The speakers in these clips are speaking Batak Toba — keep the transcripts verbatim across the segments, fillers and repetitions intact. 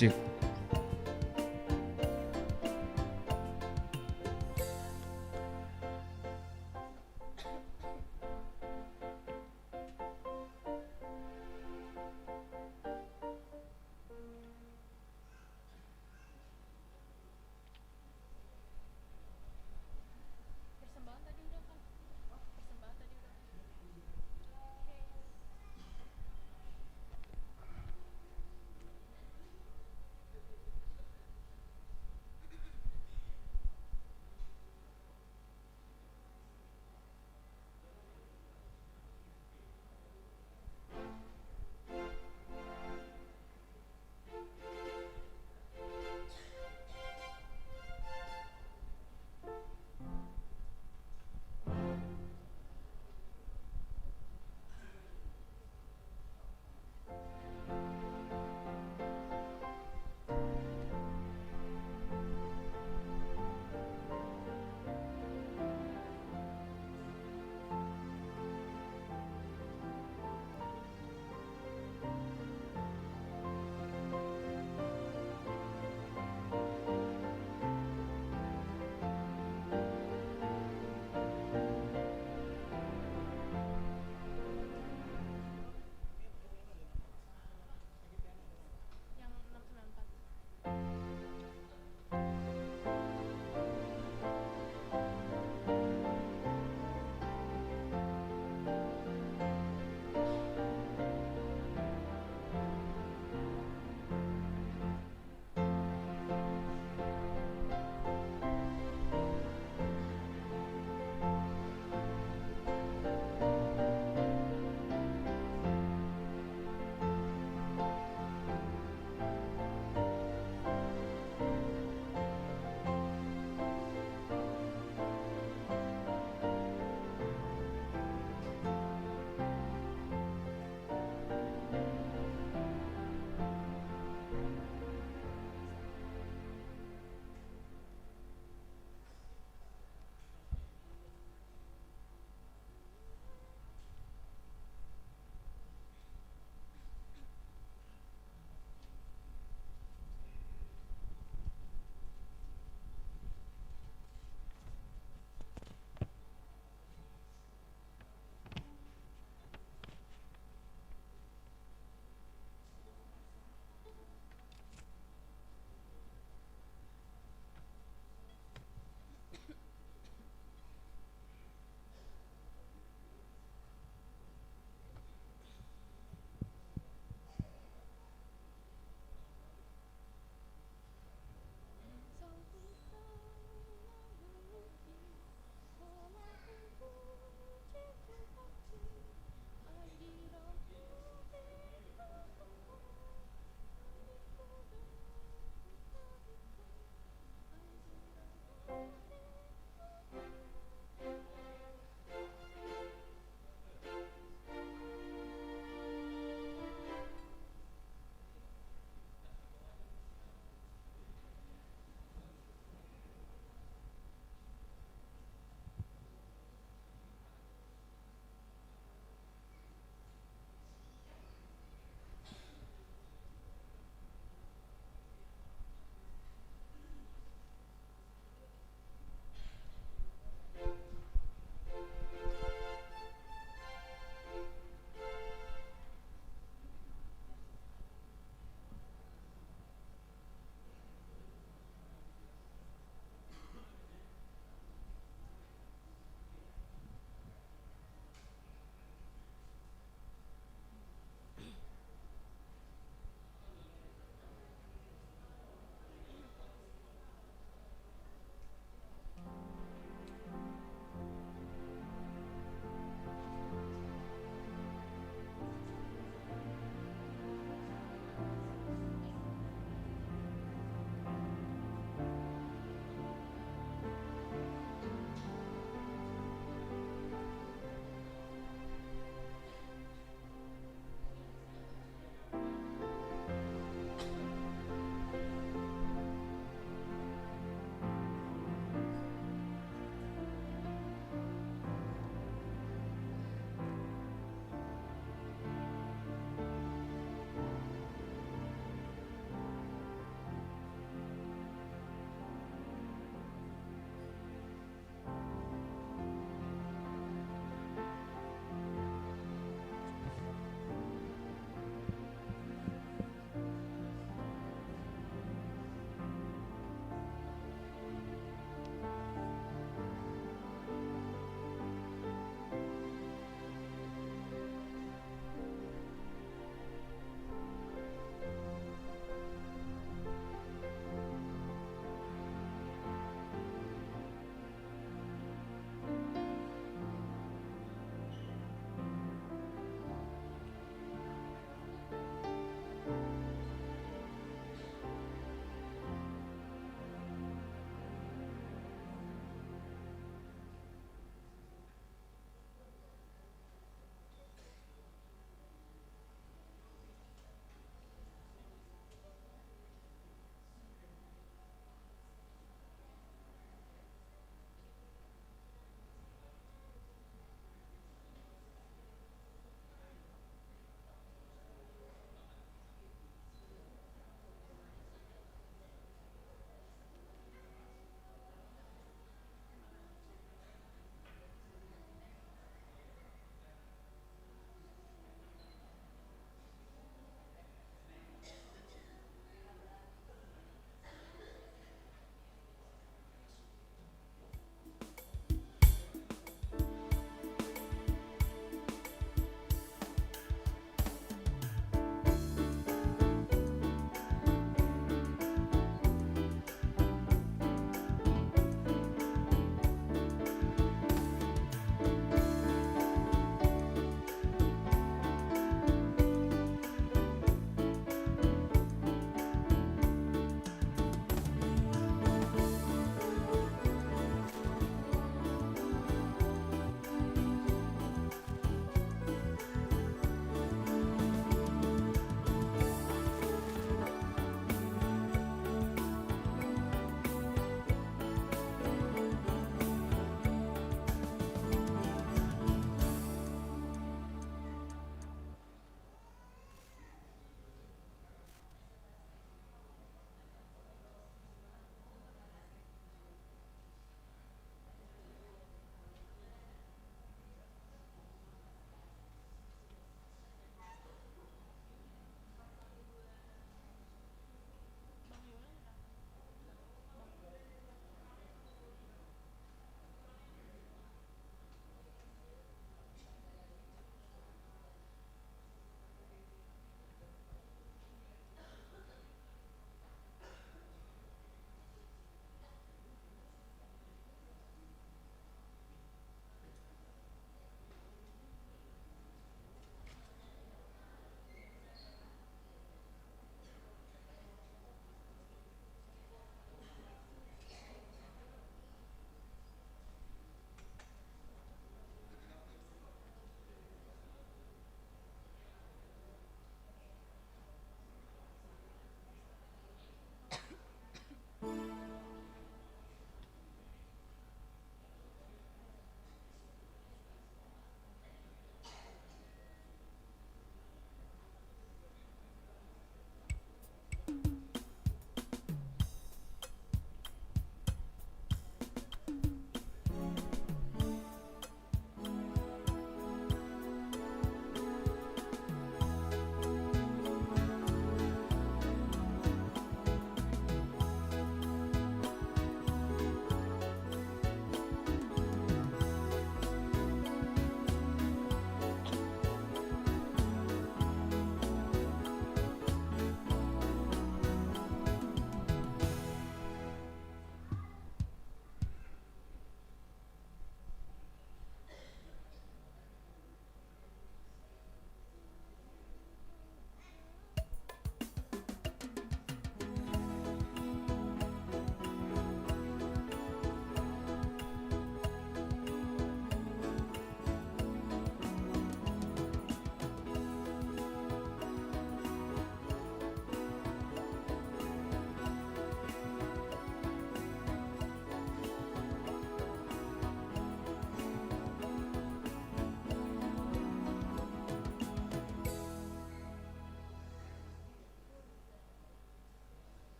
Cek. Persembahan tadi udah, kan? Persembahan tadi udah. Oke.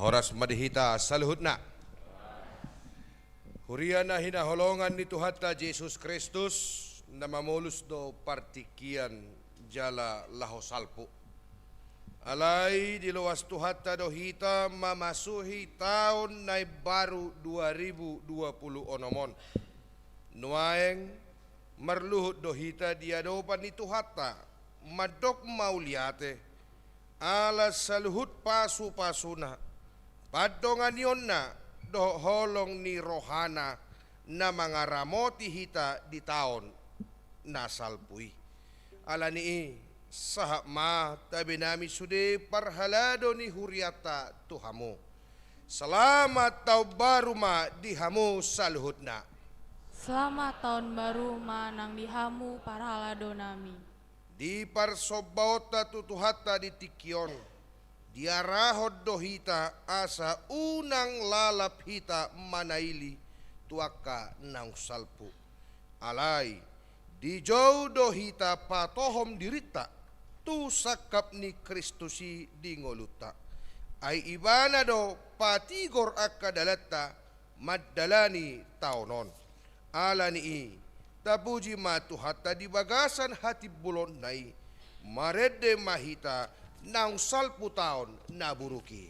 Horas ma di hita saluhutna. Huria na hinaholongan ni Tuhanta Jesus Kristus, na mamolus do partingkian jala laho salpu. Alai diloas Tuhanta do hita mamasuhi taon na imbaru dua ribu dua puluh onom on. Nuaeng marluhut do hita di adopan ni Tuhanta, mandok mauliate, ala saluhut pasupasuna, pandonganionna, dohot holong ni rohana, na mangaramoti hita di taon na salpu i. Ala ni i, sahat ma tabe nami sude parhalado ni hurianta tu hamu. Selamat taon baru ma di hamu saluhutna. Selamat taon baru ma nang di hamu parhalado nami. Di parsombaonta tu Tuhanta di tingki on, diarahon do hita asa unang lalap hita manaili tu angka naung salpu. Alai, dijou do hita patohom dirinta tu sangkap ni Kristus i di ngolunta. Ai Ibana do patigor angka dalanta mandalani taon on. Ala ni i, tapuji ma Tuhanta di bagasan hatimbulonna i, marende ma hita naung salpu taon na buruk i.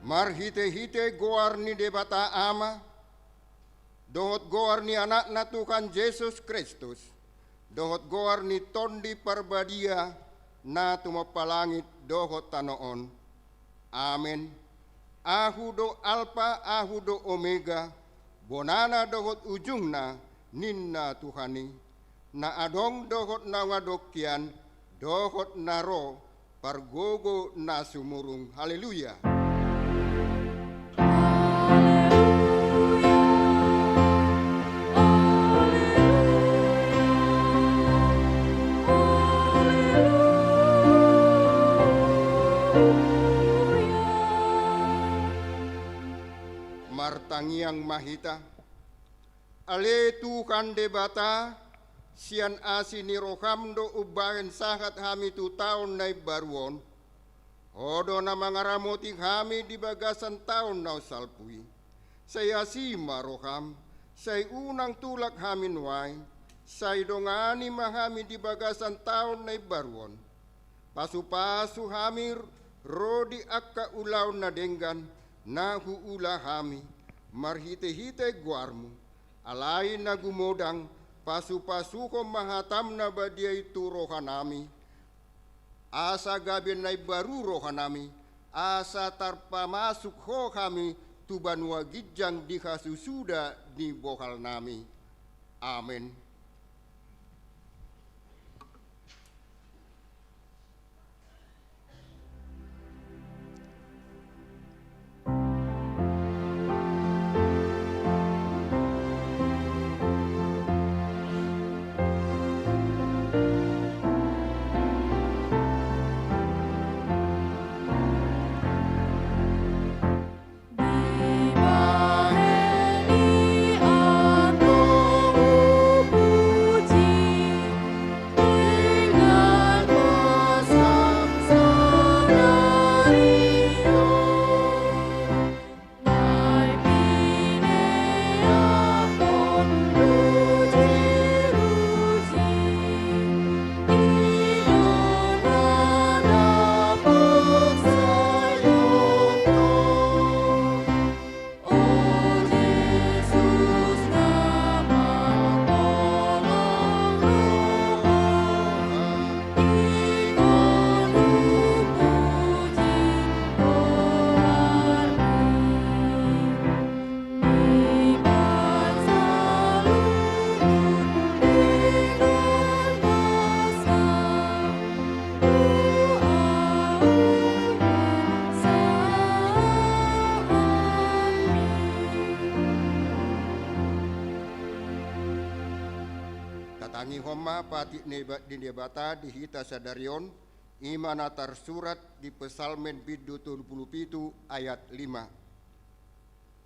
Marhitehite goar ni Debata Ama, dohot goar ni Anakna Tuhan Jesus Kristus, dohot goar ni Tondi Parbadia na tumompa langit dohot tano on. Amen. Ahu do Alpa, Ahu do Omega, bonana dohot ujungna, ninna Tuhan i, na adong dohot naung adong hian, dohot na ro, pargogo na sumurung. Haleluya. Haleluya. Haleluya. Haleluya. Martangiang ma hita. Ale Tuhan Debata, sian asi ni roham do umbahen sahat hami tu taon na imbaru on. Ho do na mangaramoti hami di bagasan taon na salpu i. Sai asi ma roham, sai unang tulak hami nuaeng, sai dongani ma hami di bagasan taon na imbaru on. Pasupasu hami ro di angka ulaon na denggan na huula hami marhitehite goarmu. Alai na gumodang, pasupasuhon ma hatam na badia i tu rohanami, asa gabe na imbaru rohanami, asa tarpamasuk ho hami tu banua ginjang di hasusuda ni bohalnami. Amen. Tatangihon ma patik ni Debata di hita sadari on, i ma na tarsurat di Psalmen bindu tolu pulu pitu ayat lima.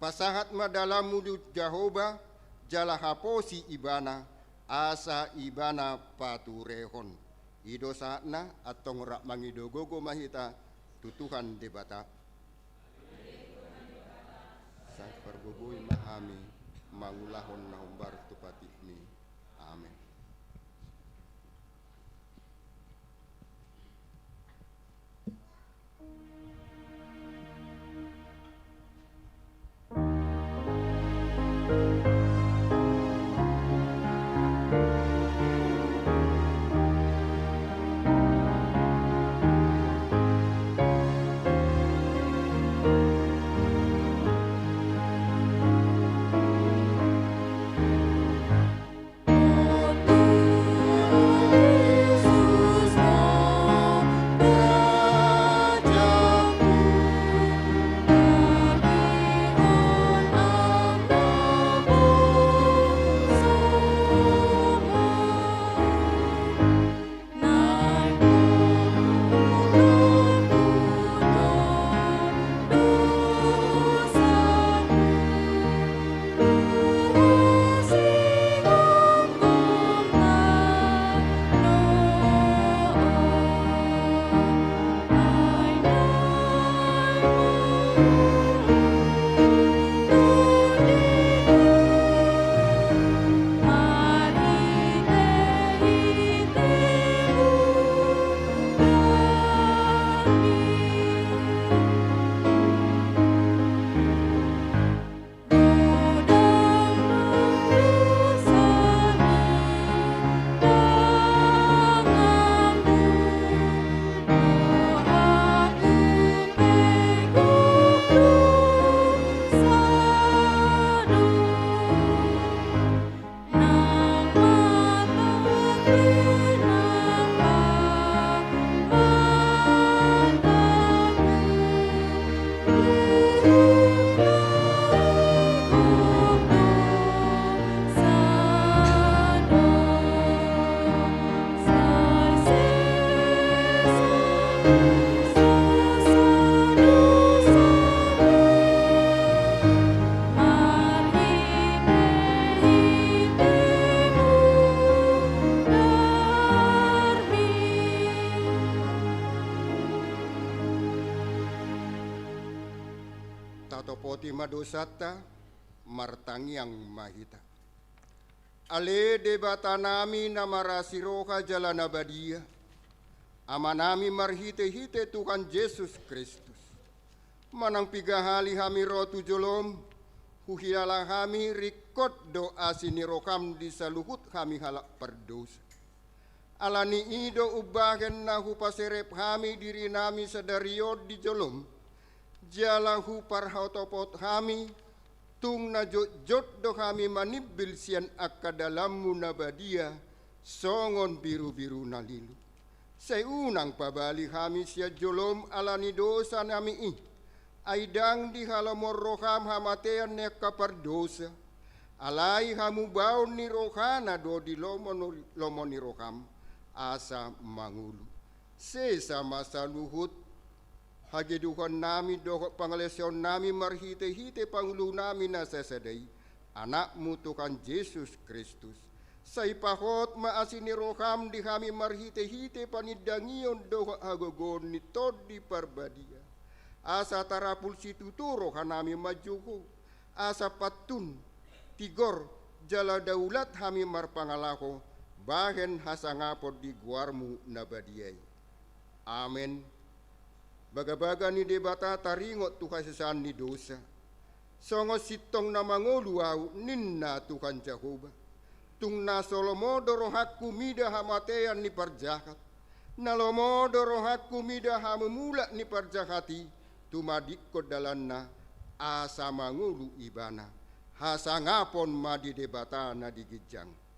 Pasahat ma dalanmu tu Jahowa, jala haposi Ibana, asa Ibana paturehon. I do sahatna, antong rap mangido gogo ma hita tu Tuhan Debata. Sai pargogoi ma hami mangulahon na hombar tu patikmi. Amen. Tatopoti ma dosanta, martangiang ma hita. Ale Debatanami na marasi roha jala na badia, Amanami marhitehite Tuhan Jesus Kristus. Manang piga hali hami ro tu jolom, huhilala hami ringkot do asi ni roham di saluhut hami halak pardosa. Ala ni i do umbahen na hupaserep hami dirinami sadari on di jolom, jala huparhotopot hami, tung na jotjot do hami manimbil sian angka dalanmu na badia, songon birubiru na lilu. Sai unang pabali hami sian jolom ala ni dosanami i, ai ndang di halomoan roham hamatean ni angka pardosa. Alai hamubaon ni rohana do di lomo, lomo ni roham, asa mangolu. Sesa ma saluhut hageduhonnami dohot pangalesehonnami marhitehite pangulunami na sasada i, Anakmu Tuhan Jesus Kristus. Sai pahot ma asi ni roham di hami marhitehite panindangion dohot hagogoon ni Tondi Parbadia. Asa tarapul situtu rohanami manjou Ho, asa pantun, tigor, jala daulat hami marpangalaho, bahen hasangapon di goarmu na badia i. Amen. Bagabaga ni Debata taringot tu hasesaan ni dosa. Songon sintong na mangolu ahu, ninna Tuhan Jahowa. Tung na so lomo do rohangku mida hamatean ni parjahat. Na lomo do rohangku mida hamumulak ni parjahat i, tumadingkon dalanna, asa mangolu ibana. Hasangapon ma di Debata na di ginjang.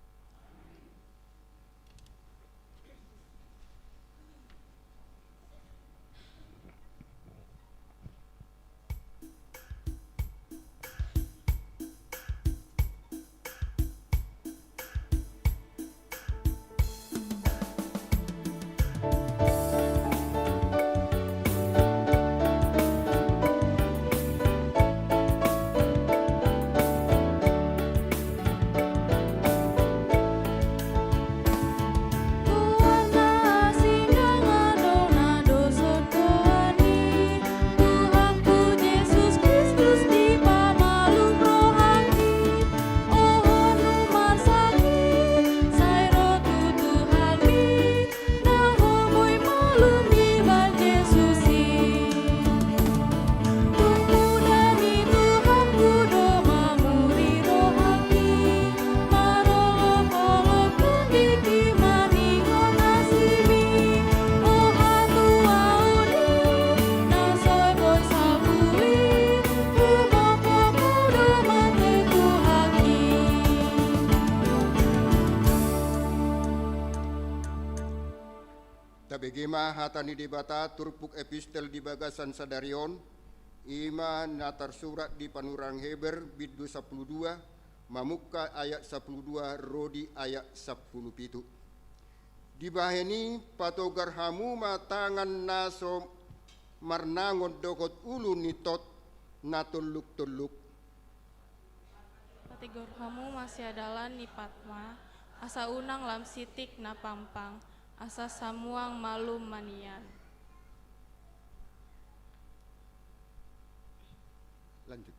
Tabege ma hata ni Debata turpuk epistel di bagasan sadari on, i ma na tarsurat di panurirang Heber, bindu sampulu dua, mamungka ayat sampulu dua ro di ayat sampulu pitu. Dibahen i patogar hamu ma tangan na so marnangon dohot ulu ni tot na tolluk-tolluk. Patigor hamu ma sian dalan ni patma, asa unang lam sitik na pampang, asa samuang malum ma nian. Lanjut.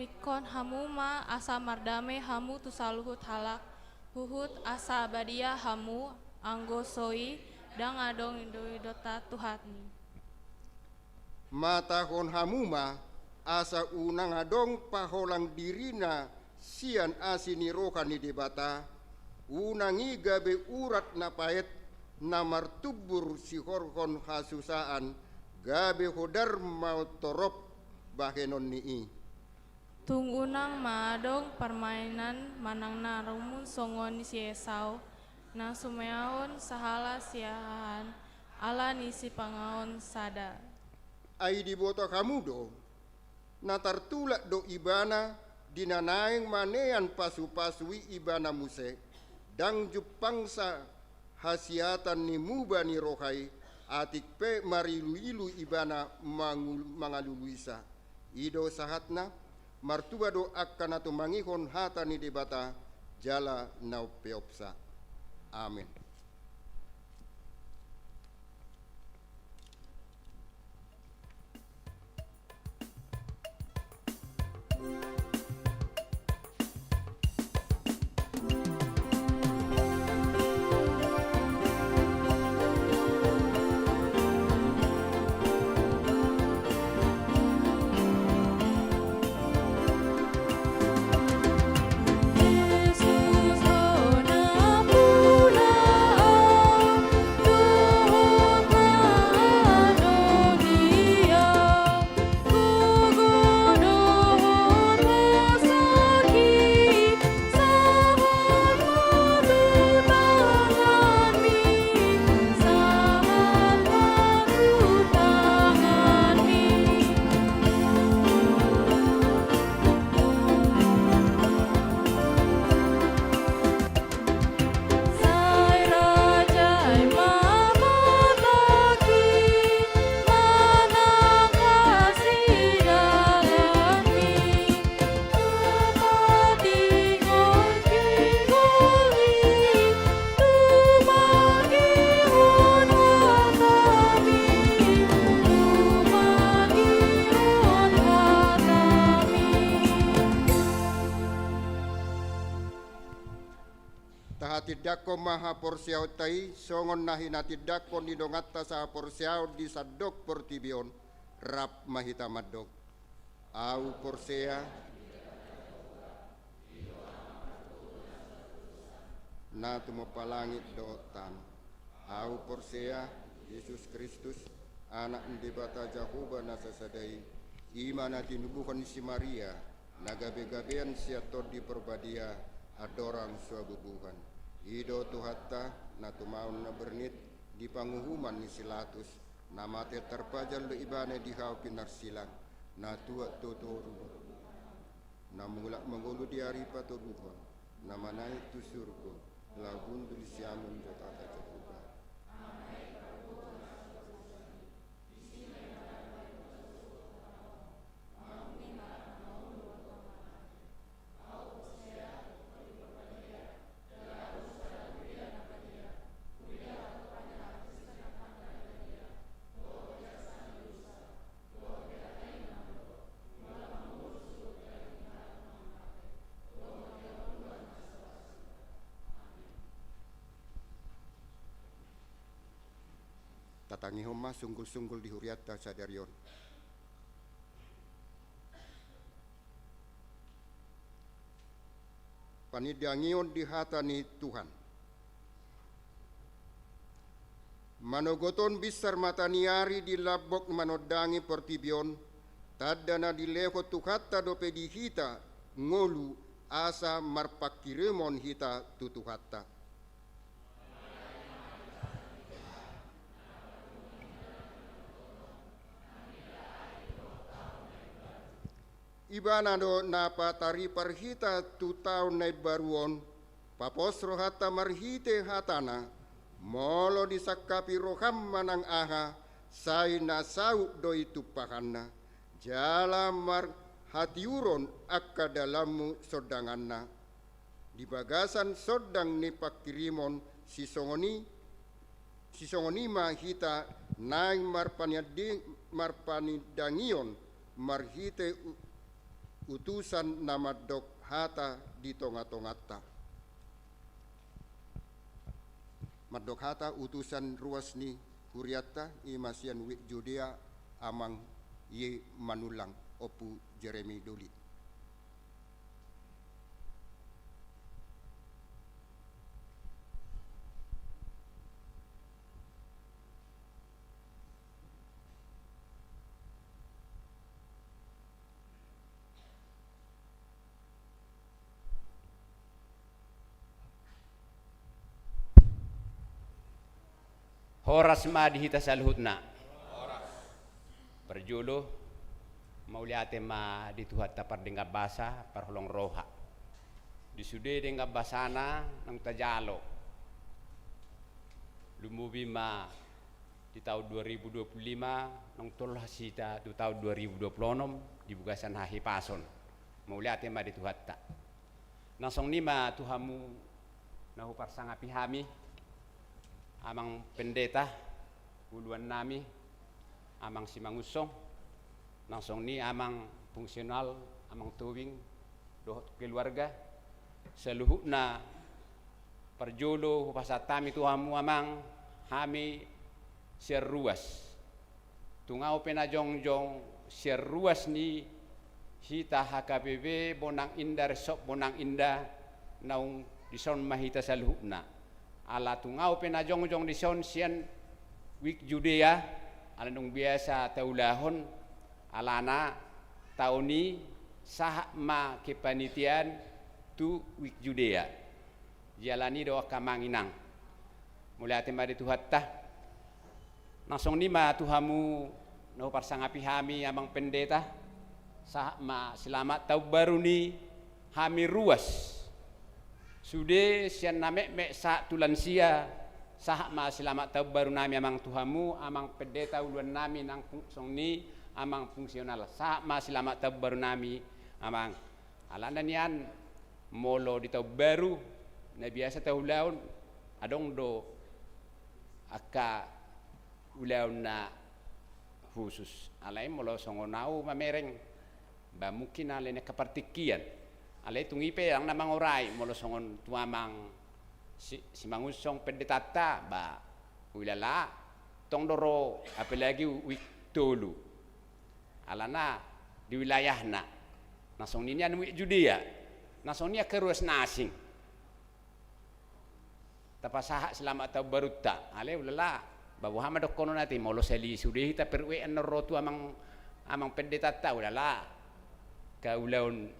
Ringkot hamu ma asa mardame hamu tu saluhut halak, huhut asa badia hamu, anggo so i, ndang adong ido-idonta tu hami. Matahon hamu ma, asa unang adong paholang dirina sian asi ni roha ni Debata, unang i gabe urat na paet, na martumbur sihorhon hasusaan, gabe hodar matorop bahenonni i. Tung unang ma adong parmainan manang na rumun songon ni si Esau, na sumeaon sahala siahaan ala ni sipanganon sada. Ai diboto hamu do, na tartulak do ibana di na naeng manean pasu-pasu i ibana muse, ndang jumpangsa hasiatan ni muba ni roha i, atik pe marilu-ilu ibana mangul-, mangaluluisa. I do sahatna, martuba do angka na tumangihon hata ni Debata, jala na umpeopsa. Amen. ma haporseaonta i songon na hinatindanghon ni donganta sahaporseaon di sandok portibi on, rap ma hita mandok: Ahu porsea na tumompa langit dohot tano. Ahu porsea Jesus Kristus, Anak ni Debata Jahowa na sasada i, i ma na tinubuhon ni si Maria, na gabegabean sian Tondi Parbadia, andorang so habubuhan. I do Tuhanta, na tumaon na bernit di panguhuman ni si Latus, na mate tarpajal do ibana di hau pinarsilang, na tuat do toru, na mulak mangolu di ari patoluhon, na manaek tu surgo, laho hundul sian siamun Debata Jahowa. Tatangihon ma sunggulsunggul di hurianta sadari on. Panindangion di hata ni Tuhan. Manogot on binsar mata ni ari di lambok manondangi portibi on, tanda na dilehon Tuhanta dope di hita ngolu asa marpanghirimon hita tu Tuhanta. Ibana do na pataripar hita tu taon na imbaru on, papos rohanta marhite hatana, molo disangkapi roham manang aha, sai na saut do i tumpahanna, jala marhatiuron angka dalanmu sondanganna. Di bagasan sondang ni panghirimon sisongon i, sisongon i ma hita naeng marpaniandi-, marpanindangion marhite u-, utusan na mandok hata di tongatonganta. Mandok hata utusan ruas ni hurianta, i ma sian Wijk Judea, Amang Y. Manullang, Ompu Jeremy Doli. Horas ma di hita saluhutna. Parjolo, mauliate ma di Tuhanta pardenggan basa, parholong roha. Di sude denggan basana naung tajalo, lumobi ma di taon dua ribu dua puluh lima, naung tolhas hita tu taon dua ribu dua puluh onom di bagasan hahipason. Mauliate ma di Tuhanta. Na songon i ma tu hamu na huparsangapi hami, Amang Pendeta, uluan nami, Amang Simangunsong, na songon i Amang Fungsional, Amang Tobing, dohot keluarga, saluhutna. Parjolo hupasahat hami tu hamu, Amang, hami sian ruas. Tung ahu pe na jongjong sian ruas ni hita H K B P Bonang Indah, Resort Bonang Indah, naung dison ma hita saluhutna. Ala tung ahu pe na jongjong dison sian Wijk Judea, ala dung biasa taulahon, alana taon i sahat ma kepanitiaan tu Wijk Judea. Jala i do angka Amang Inang. Mauliate ma di Tuhanta. Na songon i ma tu hamu na huparsangapi hami, Amang Pendeta, sahat ma selamat taon baru ni hami ruas. Sude sian na metmet sahat tu lansia, sahat ma selamat taon baru nami, Amang, tu hamu, Amang Pendeta uluan nami, nang fung-, songon i Amang Fungsional, sahat ma selamat taon baru nami, Amang. Alana nian, molo di taon baru, na biasa taulahon, adong do angka ulaon na khusus. Alai molo songon ahu mamereng, ba mungkin alai ni angka partingkian. Alai tung i pe ndang na mangorai, molo songon tu Amang Si, Simangunsong pendetanta, ba, ulala, tong do ro, apalagi wik tolu. Alana di wilayahna. Na songon i nian wik Judea. Na songon i angka ruas na asing. Tapasahat selamat tahun barunta. Alai ulala, ba boha ma dohonon ate, molo sali sude hita per-, we annon ro tu amang, amang pendetanta, ulala. Angka ulaon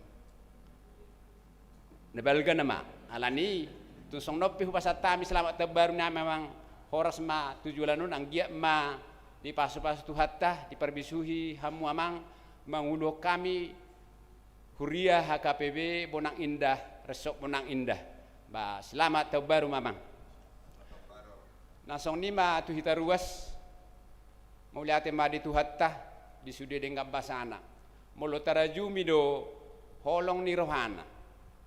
na balga nama. Alani, tung songon on pe hupasahat hami selamat tahun baru nami amang, horas ma tu joloan on, anggiat ma dipasupasu Tuhanta, diparbisuhi hamu amang, manguluhon hami huria H K P B Bonang Indah, Resort Bonang Indah. Ba, selamat tahun baru ma amang. Na songon i ma tu hita ruas, mauliate ma di Tuhanta, di sude denggan basana. Molo tarajumi do holong ni rohana.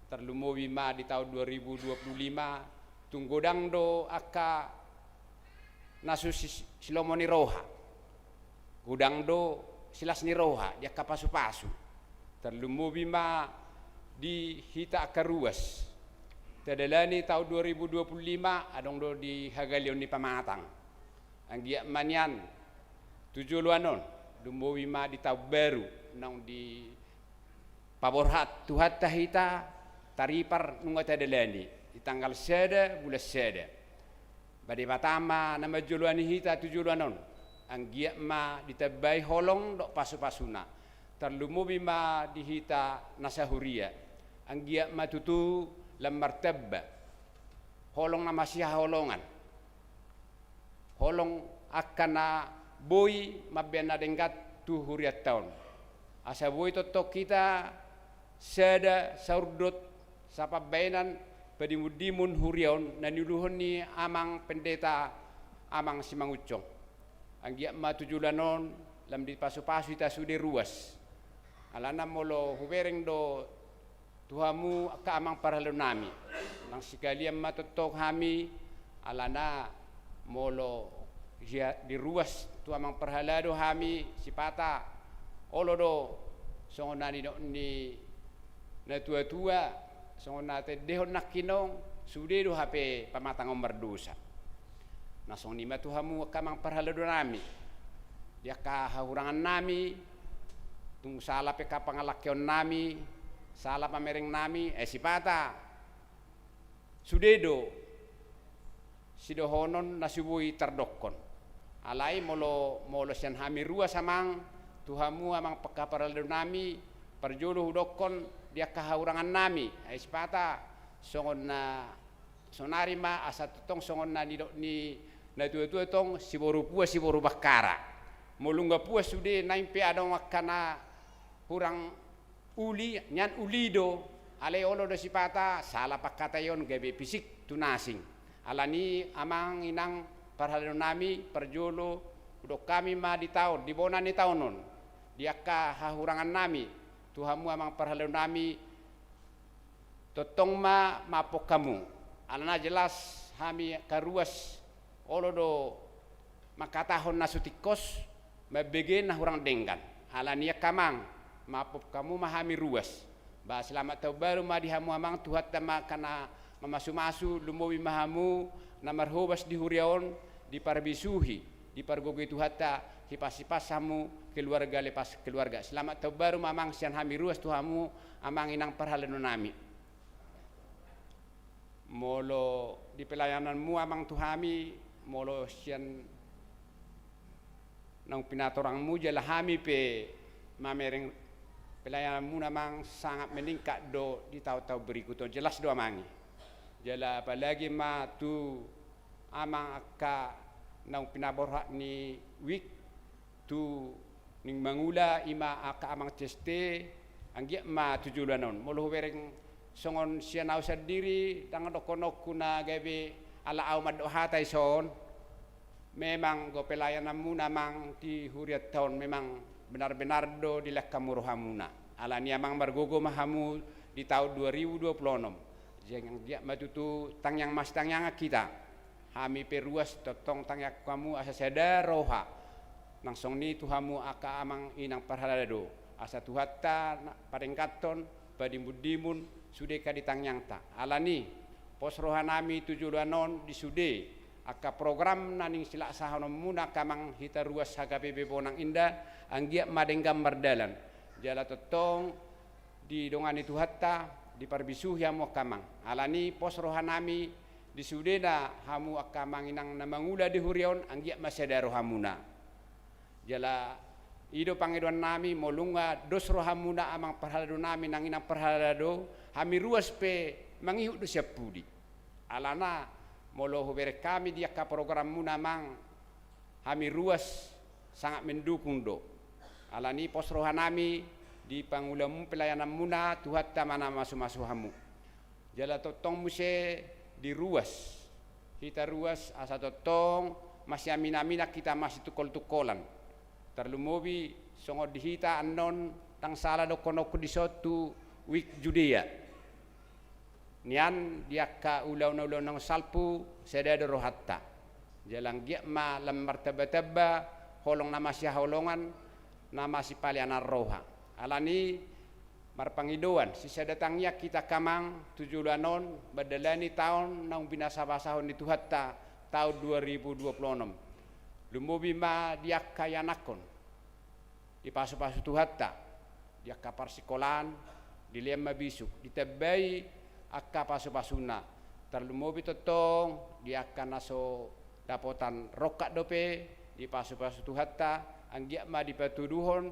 Tarlumobi ma di taon dua ribu dua puluh lima, tung godang do angka na so si-, silomo ni roha. Godang do silas ni roha, di angka pasupasu. Tarlumobi ma di hita angka ruas. Tadalani taon dua ribu dua puluh lima, adong do di hagaleon ni pamatang. Anggiat ma nian, tu joloan on, lumobi ma di taon baru, naung dipaborhat Tuhanta hita, taripar nunga tadalani, di tanggal sada, bulan sada. Ba Debata ma na manjoloani hita tu joloan on, anggiat ma ditambai holong dohot pasupasuna, tarlumobi ma di hita na sahuria, anggiat ma tutu lam martamba, holong na masihaholongan. Holong angka na boi mambahen na denggan tu hurianta on. Asa boi tongtong hita sada saurdot sapambahenan padimundimun huria on na niuluhon ni amang pendeta amang Simangunsong. Anggiat ma tu joloan on lam dipasupasu hita sude ruas. Alana molo hubereng do tu hamu angka amang parhalado nami. Nang sikalian ma tongtong hami, alana molo dia-, di ruas tu amang parhalado hami, sipata olo do songon na nidok ni natuatua, songon na taendehon nangkin on, sude do hape pamatang on mardosa. Na songon i ma tu hamu angka amang parhalado nami, di angka hahurangan nami, tung sala pe angka pangalangkeon nami, sala pamereng nami, eh, sipata sude do sidohonon na so boi tardokkon. Alai molo, molo sian hami ruas amang, tu hamu amang angka parhalado nami, parjolo hudokkon di angka hahurangan nami, eh, sipata songon na sonari ma asa tongtong songon na nidok ni natuatua tong, siboru puas siboru bangkara. Molo nunga puas sude, naeng pe adong angka na hurang uli, nian uli do, alai olo do sipata sala pangkataion gabe pisik tu na asing. Alani amang inang parhalado nami, parjolo hudok hami ma di taon, di bona ni taon on, di angka hahurangan nami, tu hamu amang parhalado nami, tongtong ma maaphon hamu. Alana jelas hami angka ruas olo do mangkatahon na so tingkos, mambege na hurang denggan. Alani i angka amang, maaphon hamu ma hami ruas. Ba selamat tahun baru ma di hamu amang, Tuhanta ma angka na mamasumasu, lumobi ma hamu na marhobas di huria on, diparbisuhi, dipargogoi Tuhanta, hipas-hipas hamu keluarga lepas keluarga. Selamat tahun baru ma amang sian hami ruas tu hamu amang inang parhalado nami. Molo di pelayananmu amang tu hami, molo sian naung pinatorangmu jala hami pe mamereng pelayananmu na amang sangat meningkat do di taon-taon berikut on, jelas do amang i. Jala apalagi ma tu amang angka naung pinaborhat ni wik tu ning mangula, i ma angka amang C S T, anggiat ma tu joloan on. Molo hubereng songon sian au sandiri, ndang dohononku na gabe ala au mandok hata i son. Memang do pelayananmuna amang di hurianta on memang benar-benar do dilehon hamu rohamuna. Alani amang margogo ma hamu di taon dua ribu dua puluh onom. Jadi anggiat ma tutu tangiang masitangiangan hita. Hami pe ruas tongtong tangiangkon hamu asa sada roha. Nang songon i tu hamu angka amang inang parhalado. Asa Tuhanta na padengganhon, padimundimon sude angka di tangiangta. Alani, Pos rohanami tu joloan on di sude angka program na naeng silaksahononmuna angka amang hita ruas H K B P Bonang Indah, anggiat ma denggan mardalan. Jala tongtong didongani Tuhanta, diparbisuhi hamu angka amang. Alani pos rohanami di sudena hamu angka amang inang na mangula di huria on, anggiat ma sada rohamuna. Jala i do pangidoannami, molo nunga dos rohamuna amang parhaladonami nang inang parhalado, hami ruas pe mangihut do sian pudi. Alana molo hubereng hami di angka programmuna amang, hami ruas sangat mendukung do. Alani pos rohanami di pangulaonmu pelayananmuna, Tuhanta ma na mamasu-masu hamu. Jala tongtong muse di ruas, hita ruas asa tongtong masiamin-aminan hita, masitungkol-tungkolan. Tarlumobi songon di hita annon, ndang sala dohononku dison tu Week Judea. Nian di angka ulaon-ulaon na salpu, sada do rohanta. Jala anggiat ma lam martamba-tamba holong na masihaholongan, na masipaleanan roha. Alani marpangidoan, sisada tangiang hita angka amang tu joloan on, mandalani taon naung binasa-basahon ni Tuhanta, taon dua ribu dua puluh onom. Lumobi ma di angka ianakhon, dipasu-pasu Tuhanta, di angka parsikolaan, dilehon ma bisuk, ditambai angka pasu-pasuna, tarlumobi tongtong di angka na so dapotan rongkap dope, dipasu-pasu Tuhanta, anggiat ma dipatuduhon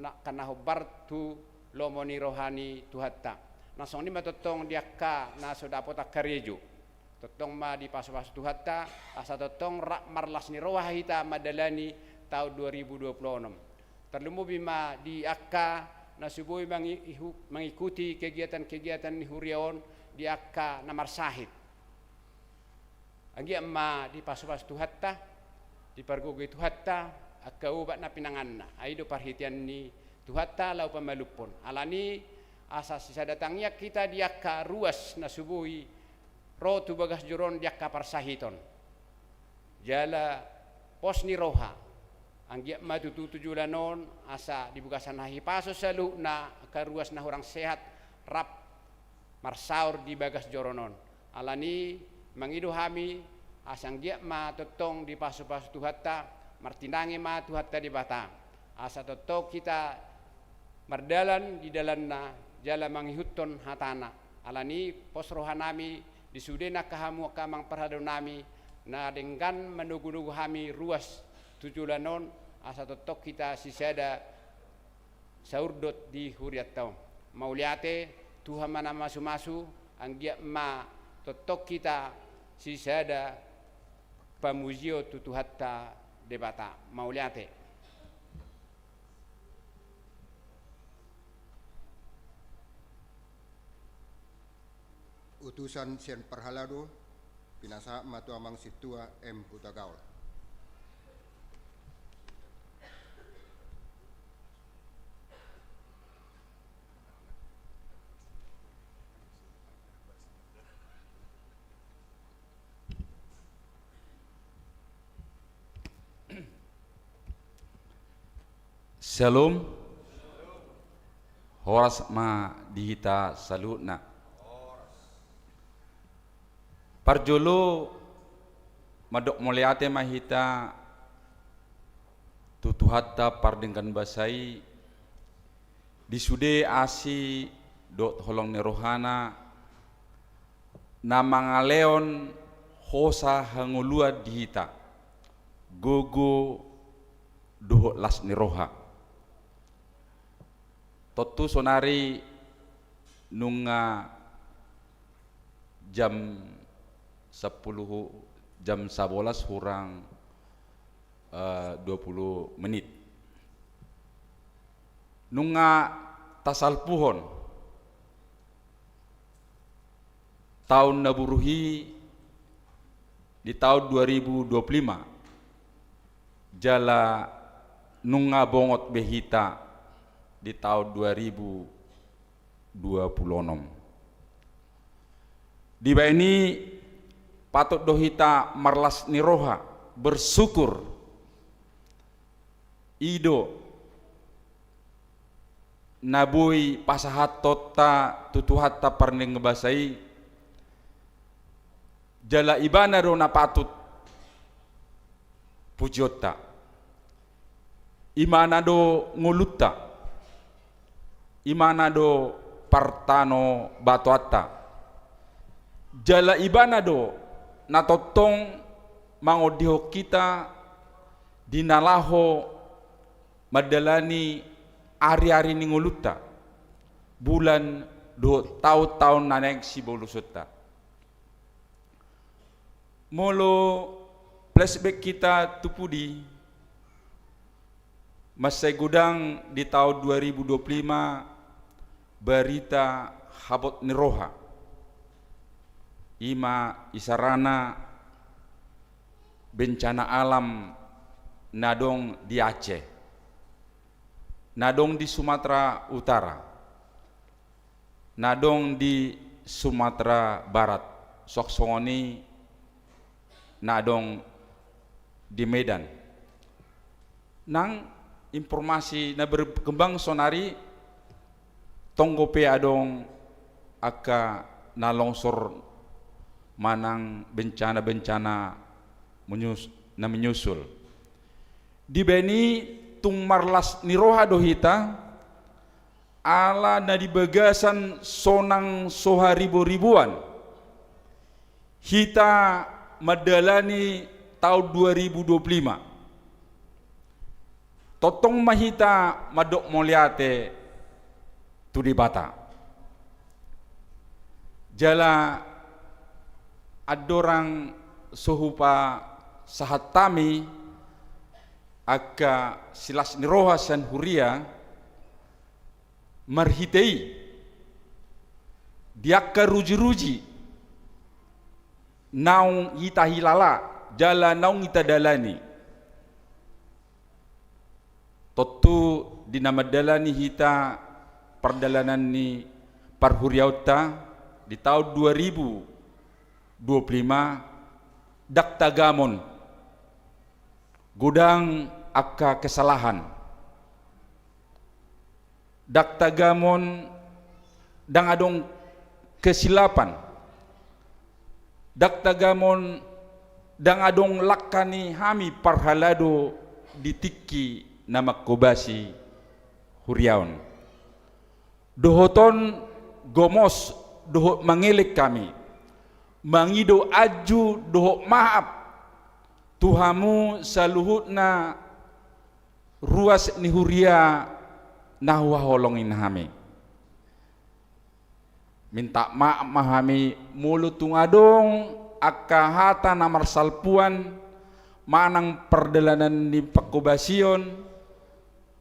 na, angka na hombar tu lomo ni roha ni Tuhanta. Na songon i ma tongtong di angka na so dapotan karejo. Tongtong ma dipasu-pasu Tuhanta, asa tongtong rap marlas ni roha hita mandalani taon dua ribu dua puluh onom. Tarlumobi ma di angka na so boi mangi-, ihu-, mangikuti kegiatan-kegiatan ni huria on, di angka na marsahit. Anggiat ma dipasu-pasu Tuhanta, dipargogoi Tuhanta angka obat na pinanganna. Ai do parhitean ni Tuhanta laho pamalumhon. Alani asa sisada tangiang hita di angka ruas na so boi ro tu bagas joro on di angka parsahiton. Jala pos ni roha, anggiat ma tutu tu joloan on asa di bagasan hahipason saluhutna angka ruas na hurang sehat rap marsaor di bagas joro on. Alani mangido hami, asa anggiat ma tongtong dipasu-pasu Tuhanta, martinangi ma Tuhanta Debata. Asa tongtong hita mardalan di dalanna, jala mangihuthon hatana. Alani pos rohanami, di sudena angka hamu angka amang parhaladonami, na denggan manogu-nogu hami ruas tu joloan on, asa tongtong hita sisada saurdot di hurianta on. Mauliate, Tuhan ma na mamasu-masu, anggiat ma tongtong hita sisada pamujion tu Tuhanta Debata. Mauliate. Utusan sian parhalado, pinasahat ma tu amang sintua M Hutagaol. Syalom. Horas ma di hita saluhutna. Parjolo, mandok mauliate ma hita tu Tuhanta pardenggan basa i, di sude asi dohot holong ni rohana, na mangalehon hosa hangoluan di hita, gogo dohot las ni roha. Tontu sonari nunga jam sampulu, jam sabolas hurang, eh, dua puluh menit. Nunga tasalpuhon taon na burju i di taon dua ribu dua puluh lima, jala nunga bongot be hita di taon dua ribu dua puluh onom. Dibaen i patut do hita marlas ni roha, bersyukur. I do na boi pasahatonta tu Tuhanta pardenggan basa i, Jala ibana do na patut pujionta. Ibana do ngolunta. Ibana do partano batoanta. Jala ibana do na tongtong mangondihon hita di na laho mandalani ari-ari ni ngolunta, bulan dohot taon-taon na naeng sibolusonta. Molo flashback hita tu pudi, mansai godang di taon dua ribu dua puluh lima barita habot ni roha. I ma isarana bencana alam na adong di Aceh, na adong di Sumatera Utara, na adong di Sumatera Barat, songon i na adong di Medan. Nang informasi na berkembang sonari, tong dope adong angka na longsor manang bencana-bencana menyus-, na menyusul. Dibaen i tung marlas ni roha do hita, ala na di bagasan sonang so haribo-riboan hita mandalani taon dua ribu dua puluh lima. Tongtong ma hita mandok mauliate tu Debata. Jala andorang so hupasahat hami angka silas ni roha sian huria, marhite i di angka ruji-ruji naung hita hilala jala naung hita dalani. Tontu di na mandalani hita pardalanan ni parhuriaonta di taon dua ribu dua puluh lima, ndang tagamon godang angka kesalahan. Ndang tagamon, ndang adong kesilapan. Ndang tagamon, ndang adong langka ni hami parhalado di tingki na manghobasi huria on. Dohot on gomos dohot mangelek hami mangido anju dohot maaf tu hamu saluhutna ruas ni huria na huhaholongi hami. Minta maaf ma hami molo tung adong angka hata na marsalpuan manang pardalanan ni panghobasion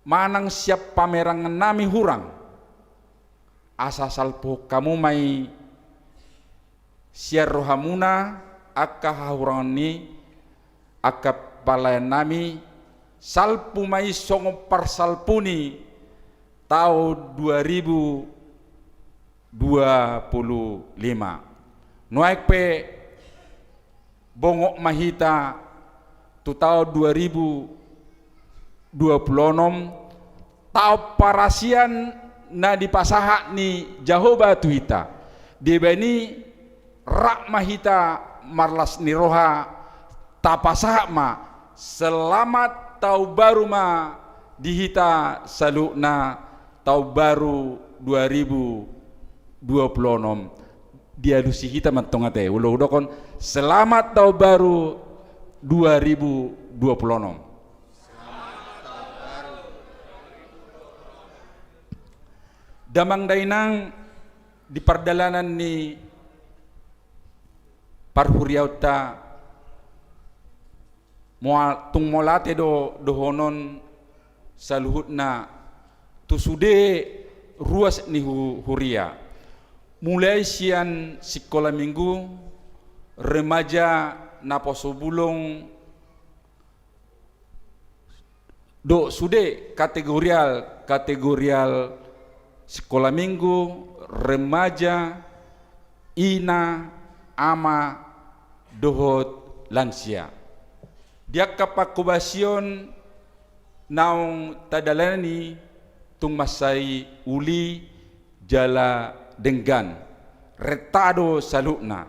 manang sian pamerangan nami hurang. Asa salpuhon hamu ma i sian rohamuna angka hahurangan ni angka pelayan nami, salpu ma i songon parsalpu ni taon dua ribu dua puluh lima. Nuaeng pe bongot ma hita tu taon dua ribu dua puluh onom, taon parasian na dipasahat ni Jahowa tu hita. Dibaen i rap ma hita marlas ni roha, tapasahat ma selamat taon baru ma di hita saluhutna, taon baru dua ribu dua puluh onom. Dialusi hita ma antong ate, ulo hudokkon selamat taon baru dua ribu dua puluh onom. Damang dainang, di pardalanan ni parhuriaonta, moa-, tung mauliate do dohonon saluhutna tu sude ruas ni hu-, huria. Mulai sian sikola minggu, remaja, naposo bulung, dohot sude kategorial, kategorial sikola minggu, remaja, ina, ama, dohot lansia. Di angka panghobasion naung tadalani tung mansai uli jala denggan, renta do saluhutna.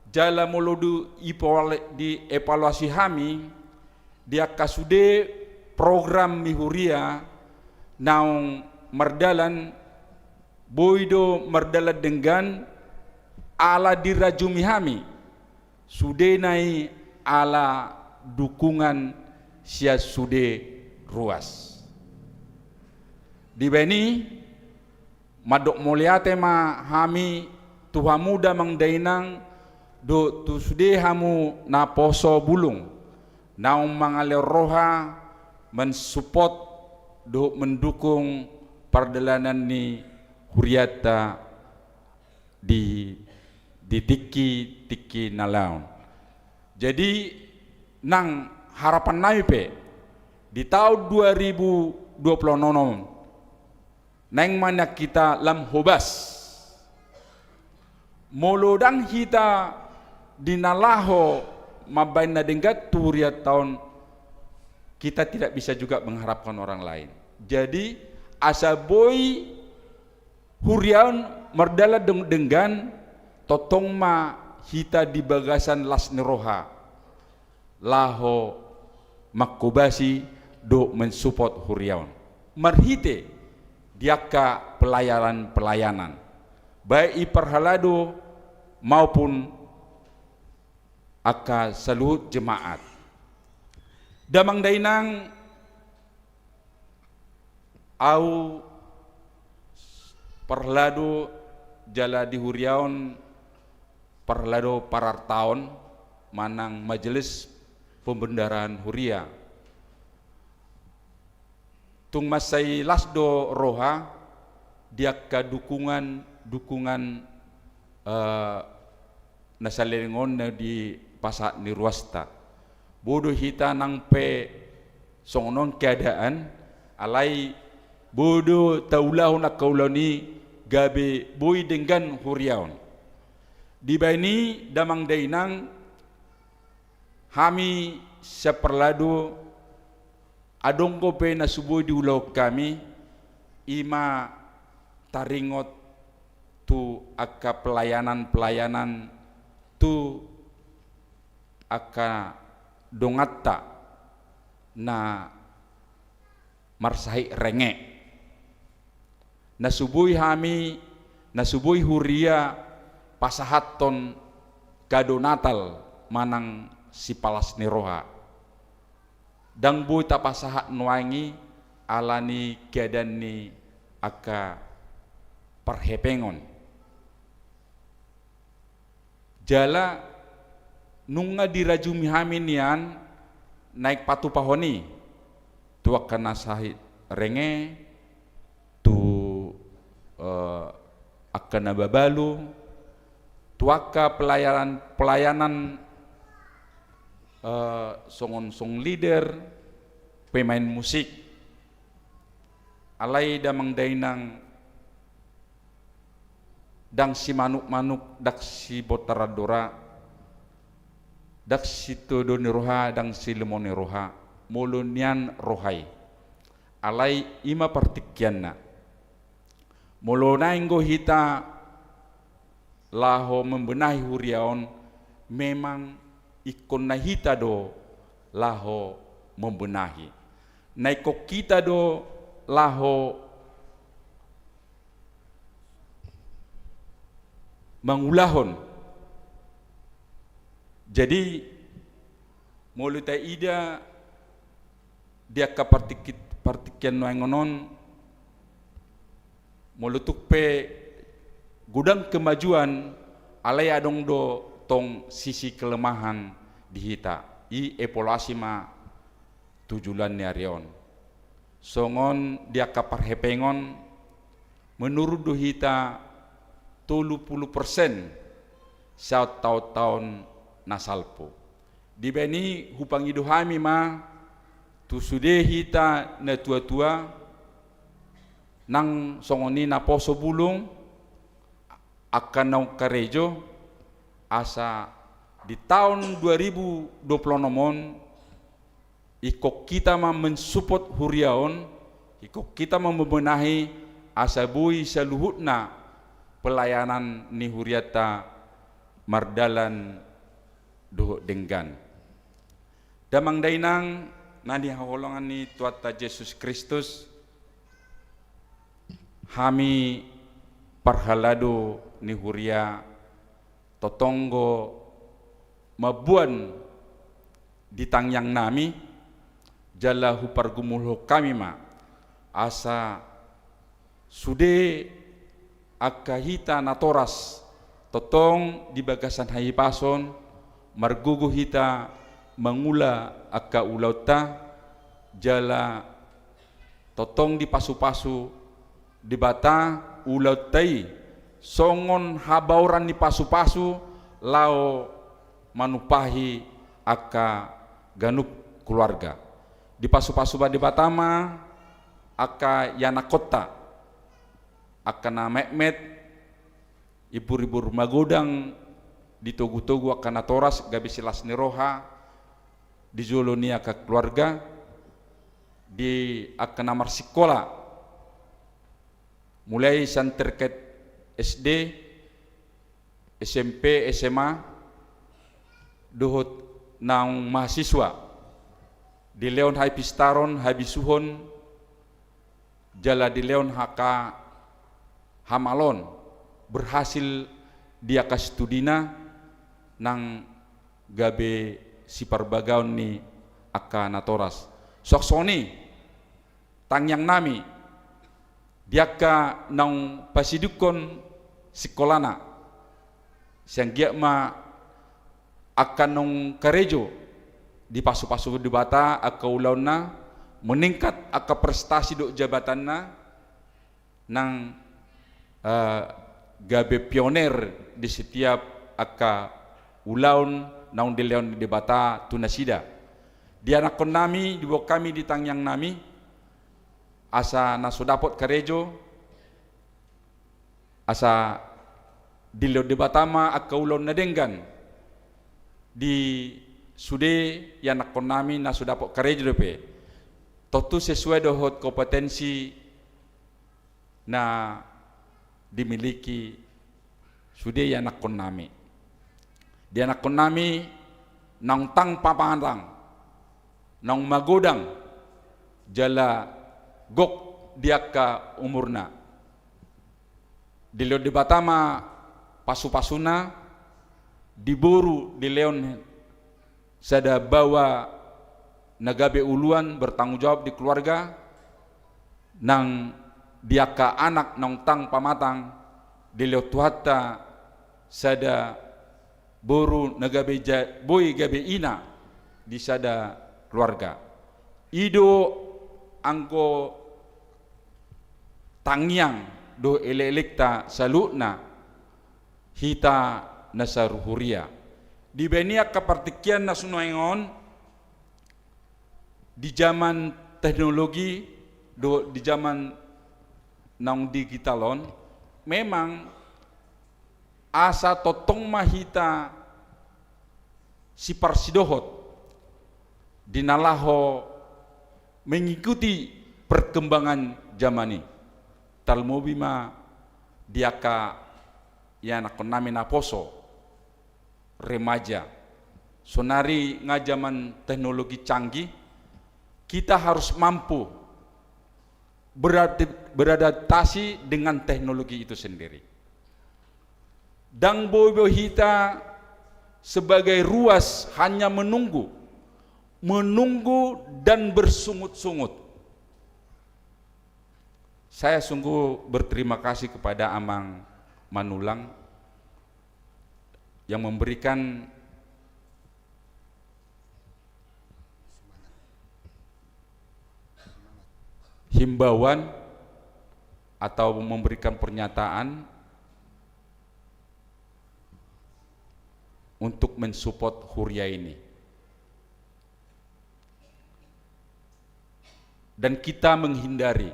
Jala molo du-, ipol-, dievaluasi hami di angka sude program ni huria naung mardalan, boi do mardalan denggan ala dirajumi hami sudena i ala dukungan sian sude ruas. Dibaen i, mandok mauliate ma hami tu hamu damang dainang dohot tu sude hamu naposo bulung naung mangalehon roha mansupport dohot mendukung pardalanan ni hurianta di, di tingki-tingki na laon. Jadi, nang harapan nami pe di taon dua ribu dua puluh enam on, naeng ma nian hita lam hobas. Molo ndang hita di na laho mambaen na denggan tu hurianta on, kita tidak bisa juga mengharapkan orang lain. Jadi, asa boi huria on mardalan deng-, denggan, tongtong ma hita di bagasan las ni roha laho manghobasi dohot mansupport huria on marhite di angka pelayanan-pelayanan, baik i parhalado maupun angka saluhut jemaat. Damang dainang, ahu parhalado jala di huria on parhalado parartaon manang majelis pembendaharaan huria. Tung mansai las do roha di angka dukungan-dukungan, eh, na saleleng on na dipasahat ni ruasta. Boi do hita nang pe songon on keadaan, alai boi do taulahon angka ulaon i gabe boi denggan huria on. Dibaen i damang dainang, hami sian parhalado, adong dope na so boi diulahon hami, i ma taringot tu angka pelayanan-pelayanan tu angka donganta na marsahit renge. Na so boi hami, na so boi huria pasahathon kado Natal manang sipalas ni roha. Ndang boi tapasahat nuaeng i ala ni keadaan ni angka parhepengon. Jala nunga dirajumi hami nian naeng patupahon i tu angka na sahit renge, tu, eh, angka na mabalu, tu angka pelayanan, pelayanan, eh, songon song leader, pemain musik. Alai damang dainang, ndang simanuk-manuk ndang sibontar andora, ndang sitodo ni roha ndang silomo ni roha, molo nian roha i. Alai i ma partingkianna. Molo naeng do hita laho membenahi huria on, memang ingkon na hita do laho membenahi. Na ingkon hita do laho mangulahon. Jadi, molo taida di angka partingki-, partingkian nuaeng on, molo tung pe godang kemajuan, alai adong do tong sisi kelemahan di hita. I evaluasi ma tu joloan ni ari on. Songon di angka parhepengon, menurun do hita tolu pulu persen sian taon-taon na salpu. Dibaen i hupangido hami ma tu sude hita na tua-tua, nang songon i naposo bulung, angka naung karejo, asa di taon dua ribu dua puluh enam on, ingkon hita ma mensupport huria on, ingkon hita ma membenahi asa boi saluhutna pelayanan ni hurianta mardalan dohot denggan. Damang dainang na hinaholongan ni Tuhanta Jesus Kristus, hami parhalado ni huria tongtong do mamboan di tangiangnami, jala hupargumulhon hami ma asa sude angka hita natoras tongtong di bagasan hahipason, margogo hita mangula angka ulaonta, jala tongtong dipasupasu Debata ulaonta i songon habaoran ni pasupasu laho manumpahi angka ganup keluarga. Dipasupasu ma Debata ma angka ianakkonta, angka na metmet, ibur-ibur magodang di togu-togu angka natoras, gabe silas ni roha di jolo ni angka keluarga, di angka na marsikola, mulai sian tingkat S D, S M P, S M A, dohot naung mahasiswa, dilehon hapistaron, habisuhon, jala dilehon angka hamaloon, berhasil di angka studina nang gabe siparbagaon ni angka natoras. Suang songon i tangiangnami di angka naung pasidungkon sikolana, sai anggiat ma angka naung karejo dipasupasu Debata angka ulaonna, meningkat angka prestasi dohot jabatanna, nang, eh, gabe pioner di setiap angka ulaon naung dilehon ni Debata tu nasida. Di anakkonnami, diboan hami di tangiangnami, asa na so dapot karejo, asa dilehon Debata ma angka ulaon na denggan di sude ianakkonnami na so dapot karejo dope, tontu sesuai dohot kompetensi na dimiliki sude ianakkonnami. Di anakkonnami naung tang pamatang, naung magodang, jala gok di angka umurna. Dilehon Debata ma pasupasuna, di boru dilehon sada baoa na gabe uluan, bertanggung jawab di keluarga, nang di angka anak naung tang pamatang, dilehon Tuhanta sada boru na gabe ja-, boi gabe ina di sada keluarga. I do anggo tangiang dohot elekelekta saluhutna hita na sahuria. Dibahen i angka partingkian na so nuaeng on, di zaman teknologi dohot di zaman naung digital on, memang asa tongtong ma hita siparsidohot di na laho mengikuti perkembangan zaman i. Tarlumobi ma di angka ianakkonnami naposo, remaja. Sonari nga zaman teknologi canggih, kita harus mampu berad-, beradaptasi dengan teknologi itu sendiri. Ndang boi be hita sebagai ruas hanya menunggu, menunggu dan bersungut-sungut. Saya sungguh berterima kasih kepada Amang Manulang yang memberikan himbauan atau memberikan pernyataan untuk mensupport huria ini. Dan kita menghindari,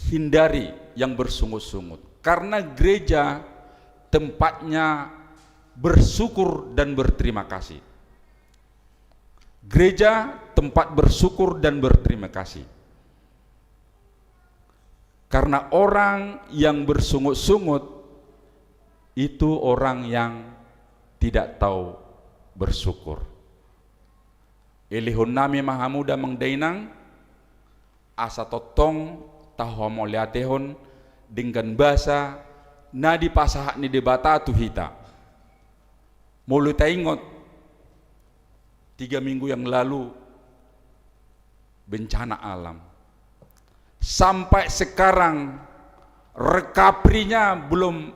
hindari yang bersungut-sungut. Karena gereja tempatnya bersyukur dan berterima kasih. Gereja tempat bersyukur dan berterima kasih. Karena orang yang bersungut-sungut Itu orang yang tidak tahu bersyukur. Elehon nami ma hamu damang dainang, asa tongtong tahamauliatehon denggan basa na dipasahat ni Debata tu hita. Molo taingot, tiga minggu yang lalu, bencana alam. Sampai sekarang, recovery-nya belum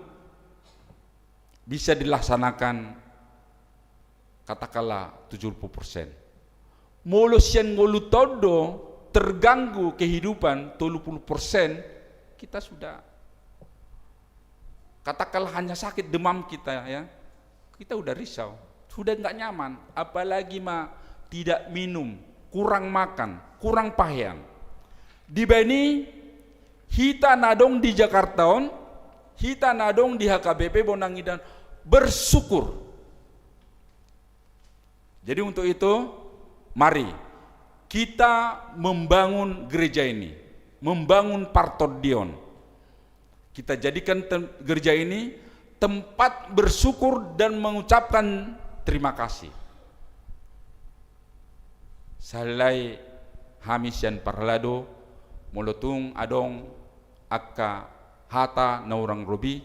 bisa dilaksanakan, katakanlah, tujuh puluh persen. Molo sian ngolu taon do terganggu kehidupan, tolu puluh persen, kita sudah, katakanlah, hanya sakit demam kita, ya, kita udah risau, sudah nggak nyaman, apalagi ma tidak minum, kurang makan, kurang pahean. Dibaen i, hita na adong di Jakarta on, hita na adong di H K B P Bonang Indah on, bersyukur. Jadi untuk itu, mari kita membangun gereja ini, membangun partondion. Kita jadikan tem-, gereja ini tempat bersyukur dan mengucapkan terima kasih. Sahali nai, hami sian parhalado, molo tung adong angka hata na hurang robi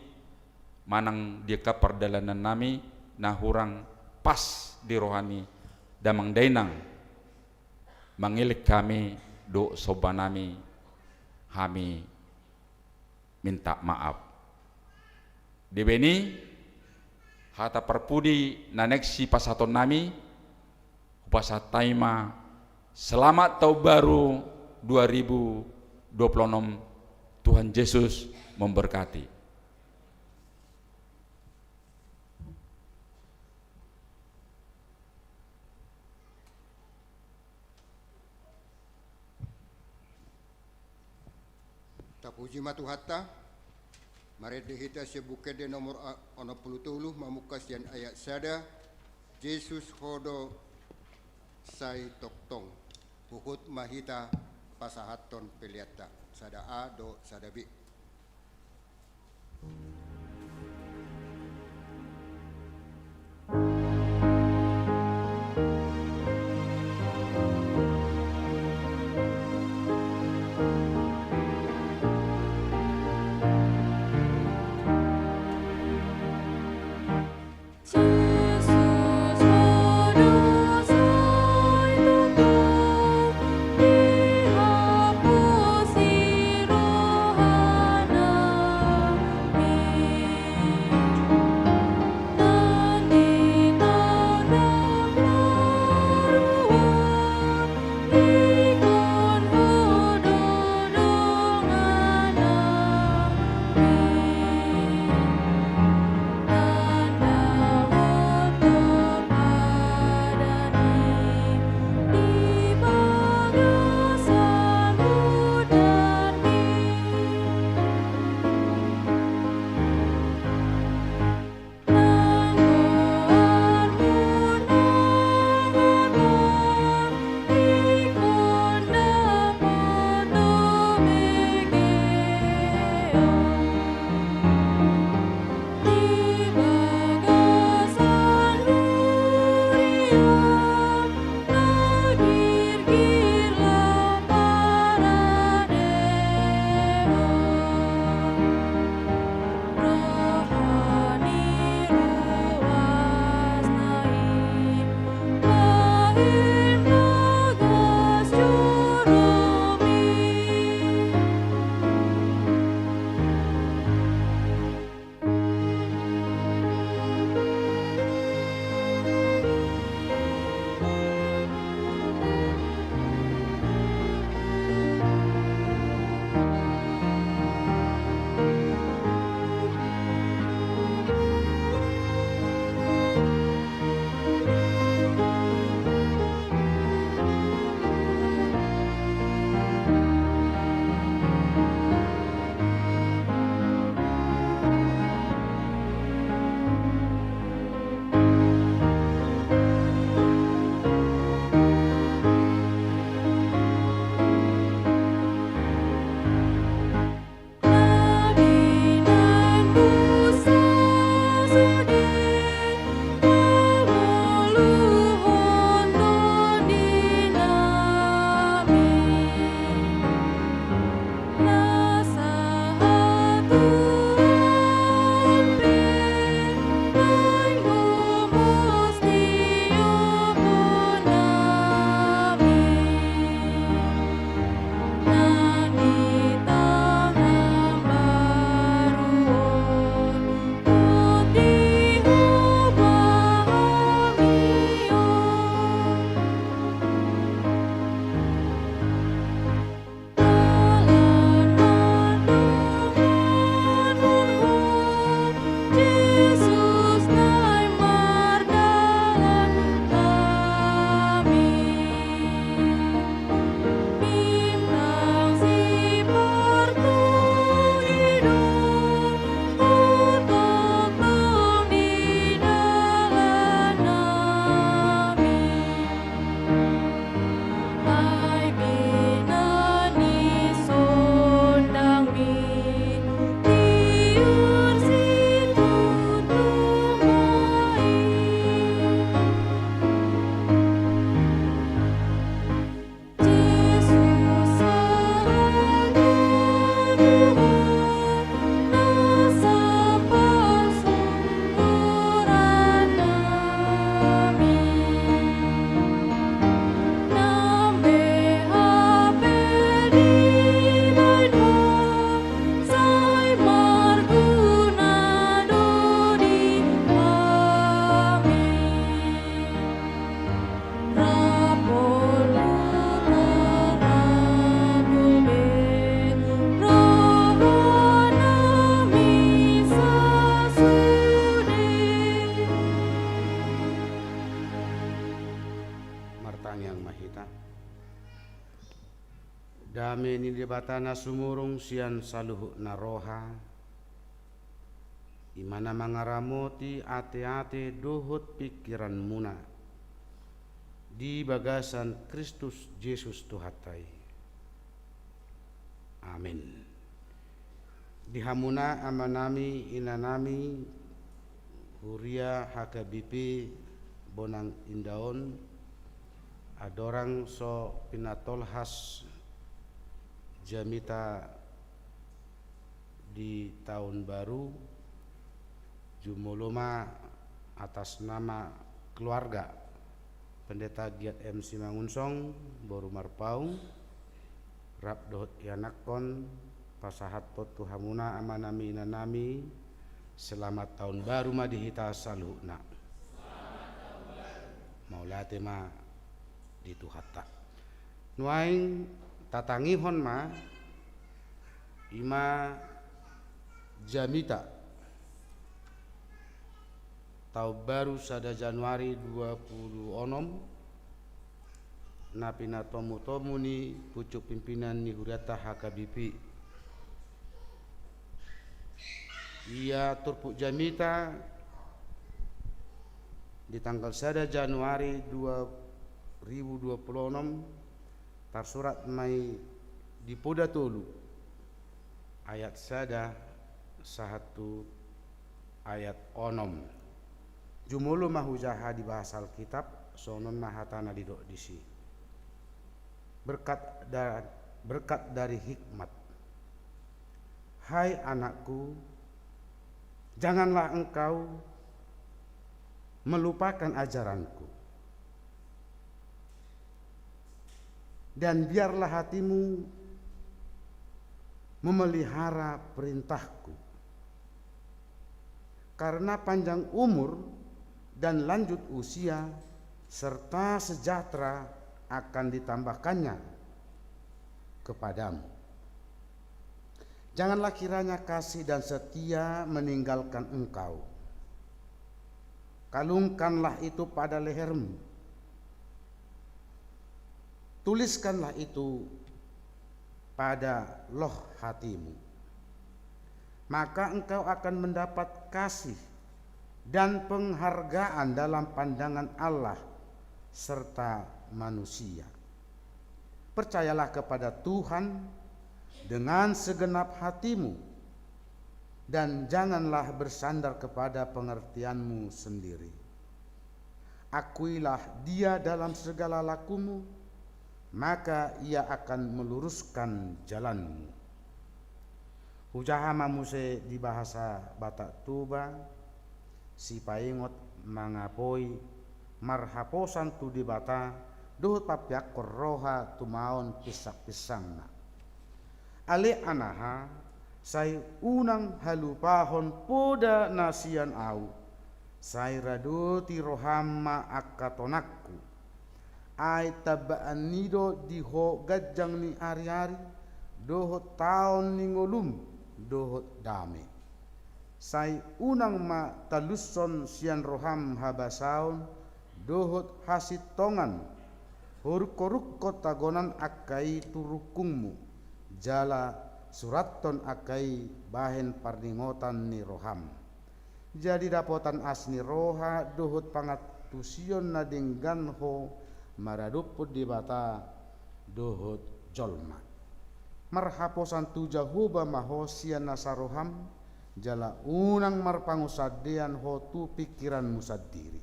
manang di angka pardalanan nami na hurang pas di roha ni damang dainang, mangelek hami dohot somba nami, hami minta maaf. Dibaen i, hata parpudi na naeng sipasahaton nami, hupasahat hami ma, selamat tahun baru dua ribu dua puluh enam, Tuhan Yesus memberkati. Tapuji ma Tuhanta. Marende hita sian Buku Ende nomor a-, onom pulu tolu, mamungka sian ayat sada. Jesus, Ho do sai tongtong. Huhut ma hita pasahathon peleanta, sada A dohot sada B. Tangiang ma hita. Dame ni Debata na sumurung sian saluhutna roha, i ma na mangaramoti ateate dohot pingkiranmuna di bagasan Kristus Jesus Tuhanta i. Amen. Di hamuna amanami, inanami, huria H K B P Bonang Indah on, andorang so pinatolhas jamita di taon baru, jumolo ma atas nama keluarga Pendeta Giat M Simangunsong, boru Marpaung, rap dohot ianakhon, pasahathon tu hamuna amanami, inanami, selamat tahun baru ma di hita saluhutna. Mauliate ma di Tuhanta. Nuaeng tatangihon ma, i ma jamita taon baru sada Januari dua pulu onom, na pinatomu-tomu ni pucuk pimpinan ni hurianta H K B P. Ia turpuk jamita di tanggal sada Januari dua ribu dua pulu onom, tarsurat ma i di Poda tolu, ayat sada sahat tu ayat onom. Jumolo ma hujaha di bahasa Alkitab, songon on ma hatana didok disi. Berkat da-, berkat dari hikmat. Hai anakku, janganlah engkau melupakan ajaranku, dan biarlah hatimu memelihara perintahku. Karena panjang umur dan lanjut usia serta sejahtera akan ditambahkannya kepadamu. Janganlah kiranya kasih dan setia meninggalkan engkau. Kalungkanlah itu pada lehermu. Tuliskanlah itu pada loh hatimu. Maka engkau akan mendapat kasih dan penghargaan dalam pandangan Allah serta manusia. Percayalah kepada Tuhan dengan segenap hatimu, dan janganlah bersandar kepada pengertianmu sendiri. Akuilah Dia dalam segala lakumu, maka Ia akan meluruskan jalanmu. Hujaha ma muse di bahasa Batak Toba, sipaingot mangapoi, marhaposan tu Debata, dohot papeakkon roha tumaon pinsang-pinsangna. Ale anaha, sai unang halupahon poda na sian ahu, sai radoti roham ma angka tonangku. Ai tambaan ni do di ho ganjang ni ari-ari, dohot taon ni ngolum, dohot dame. Sai unang ma talushon sian roham habasaon, dohot hasintongan, horunghorukkon tagonan angka i tu rungkungmu, jala surathon angka i bahen parningotan ni roham. Jadi dapotan asi ni roha dohot pangantusion na denggan ho maradophon Debata dohot jolma. Marhaposan tu Jahowa ma ho sian nasa roham, jala unang marpangunsandean ho tu pingkiranmu sandiri.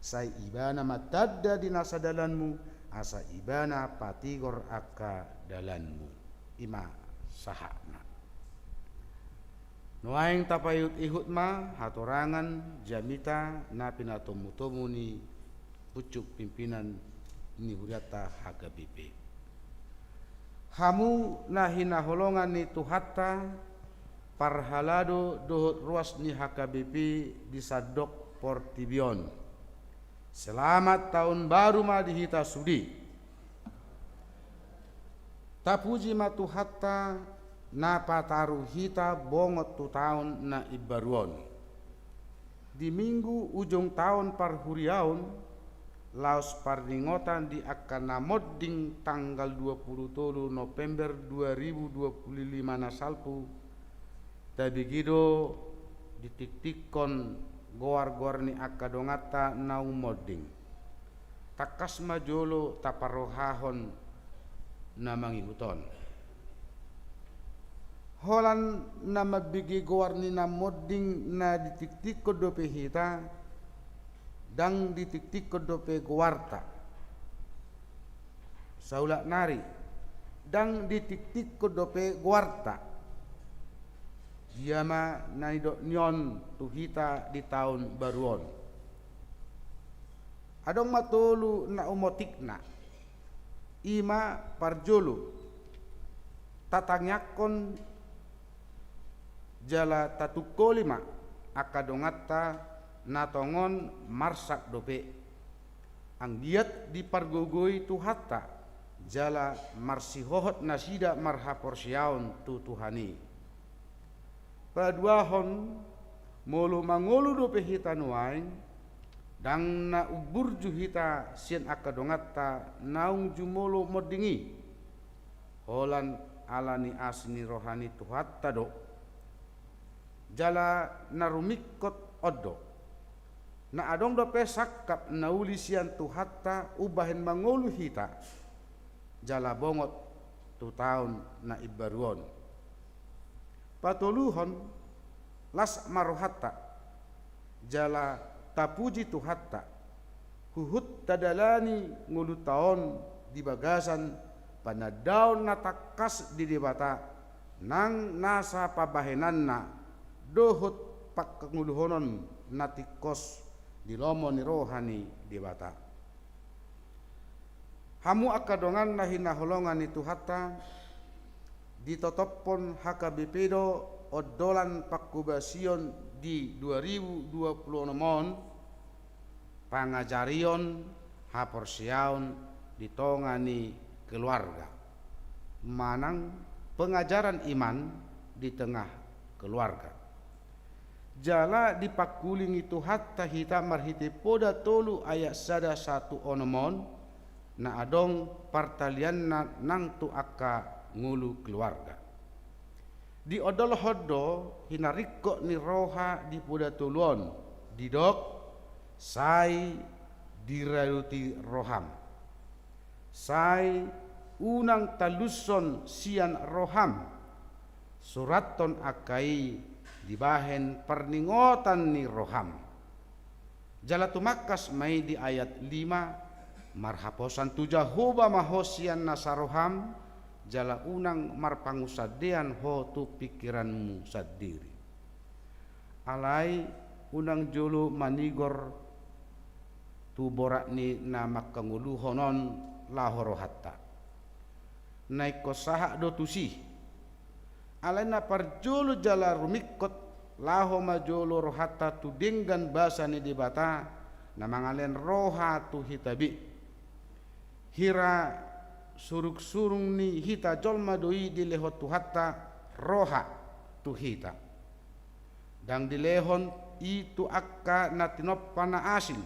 Sai Ibana ma tanda di nasa dalanmu, asa Ibana patigor angka dalanmu. I ma sahatna. Nuaeng tapaihut-ihut ma hatorangan jamita na pinatomu-tomu ni pucuk pimpinan ni hurianta H K B P. Hamu na hinaholongan ni Tuhanta, parhalado dohot ruas ni H K B P di sandok portibi on. Selamat tahun baru ma di hita sude. Tapuji ma Tuhanta na pataru hita bongot tu taon na imbaru on. Di minggu ujung taon parhuriaon, laos parningotan di angka na monding tanggal dua pulu tolu November dua ribu dua pulu lima na salpu, tabege do ditingtinghon goar-goar ni angka donganta naung monding. Tangkas ma jolo taparrohahon na mangihut on. Holan na mambege goar ni na monding na ditingtinghon dope hita, ndang ditingtinghon dope goarta. Saulak nari, ndang ditingtinghon dope goarta. Dia ma na nidok ni on tu hita di taon baru on? Adong ma tolu na umotikna. I ma parjolo, tatangiangkon jala tatungkoli ma angka donganta na tongon marsak dope. Anggiat dipargogoi Tuhanta jala marsihohot nasida marhaporseaon tu Tuhan i. Paduahon, molo mangolu dope hita nuaeng, ndang na umburju hita sian angka donganta naung jumolo monding i. Holan ala ni asi ni roha ni Tuhanta do. Jala na rumingkot on do. Na adong dope sangkap na uli sian Tuhanta umbahen mangolu hita jala bongot tu taon na imbaru on. Patoluhon, las ma rohanta jala tapuji Tuhanta huhut tadalani ngolunta on di bagasan panandaon na tangkas di Debata nang nasa pambahenanna dohot pangkangoluhonon na tingkos di lomo ni roha ni Debata. Hamu angka dongan na hinaholongan ni Tuhanta, ditotophon H K B P do ondolan pangkobasion di dua ribu dua pulu onom on, pangajarion haporseaon di tonga ni keluarga, manang pengajaran iman di tengah keluarga. Jala dipangkulingi Tuhanta hita marhite Poda tolu ayat sada sahat tu onom on, na adong partalianna nang tu angka ngolu keluarga. Diondolhon do hinaringkot ni roha di Poda tolu on, didok, sai diradoti roham. Sai unang talushon sian roham, surathon angka i dibahen parningotan ni roham. Jala tumangkas ma i di ayat lima, marhaposan tu Jahowa ma ho sian nasa roham, jala unang marpangunsandean ho tu pingkiranmu sandiri. Alai unang jolo manigor tu borat ni na mangkangoluhon on laho rohanta. Na ingkon sahat do tusi. Alai na parjolo jala rumingkot, laho ma jolo rohanta tu denggan basa ni Debata na mangalehon roha tu hita be. Hira surungsurung ni hita jolma do i dilehon Tuhanta roha tu hita. Ndang dilehon i tu angka na tinompa na asing.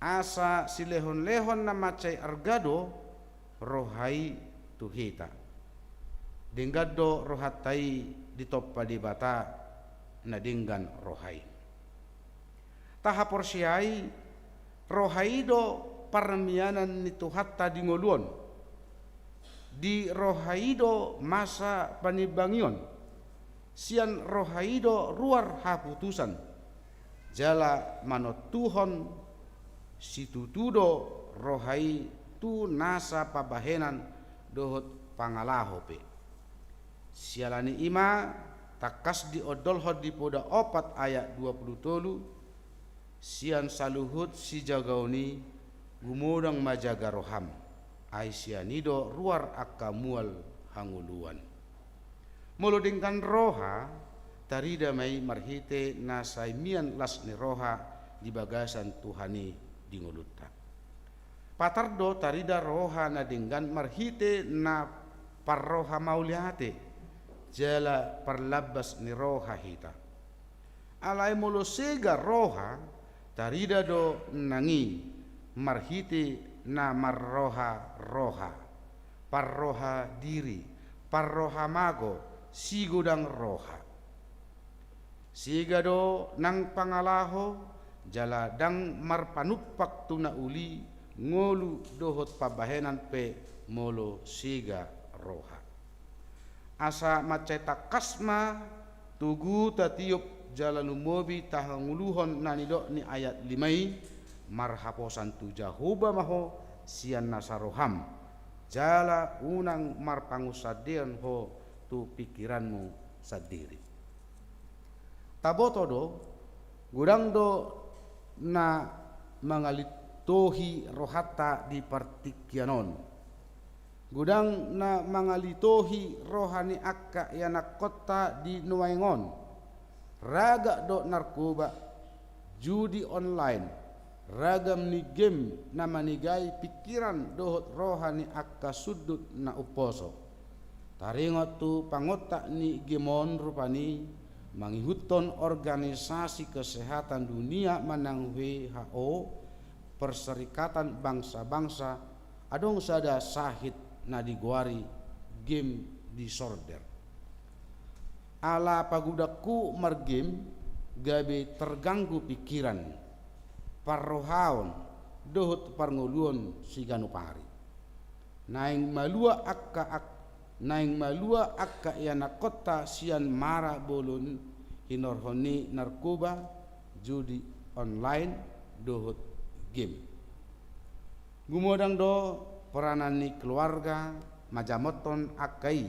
Asa silehonlehon na mansai arga do roha i tu hita. Denggan do rohanta i ditompa Debata na denggan roha i. Tahaporseai, roha i do parmianan ni Tuhanta di ngolu on. Di roha i do masa panimbangion. Sian roha i do ruar haputusan. Jala manontuhon situtu do roha i tu nasa pambahenan dohot pangalaho pe. Siala ni i ma tangkas diondolhon di Poda opat ayat dua pulu tolu, sian saluhut sijagaon i, gumodang ma jaga roham, ai sian i do ruar angka mual hangoluan. Molo denggan roha, tarida ma i marhite na sai mian las ni roha di bagasan Tuhan i di ngolunta. Patar do tarida roha na denggan marhite na parroha mauliate, jala parlambas ni roha hita. Alai molo sega roha, tarida do nang i marhite na marroha-roha, parroha diri, parroha mago, sigodang roha. Sega do nang pangalaho, jala ndang marpanumpak tu na uli, ngolu dohot pambahenan pe molo sega roha. Asa mansai tangkas ma tugu tatiop jala lumobi tahangoluhon na nidok ni ayat lima i, marhaposan tu Jahowa ma ho sian nasa roham, jala unang marpangunsandean ho tu pingkiranmu sandiri. Taboto do, godang do na mangalintohi rohanta di partingkian on. Godang na mangalintohi roha ni angka ianakkonta di nuaeng on. Ragam do narkoba, judi online, ragam ni game na manigai pingkiran dohot roha ni angka sundut na umposo. Taringot tu pangontak ni game on rupani, mangihuthon Organisasi Kesehatan Dunia manang W H O, Perserikatan Bangsa-Bangsa, adong sada sahit na digoari game disorder. Ala pagudangku margame, gabe terganggu pingkiran, parrohaon dohot parngoluon siganup ari. Naeng malua angka ak-, naeng malua angka ianakkonta sian mara bolon hinorhon ni narkoba, judi online dohot game. Gumodang do peranan ni keluarga manjamothon angka i,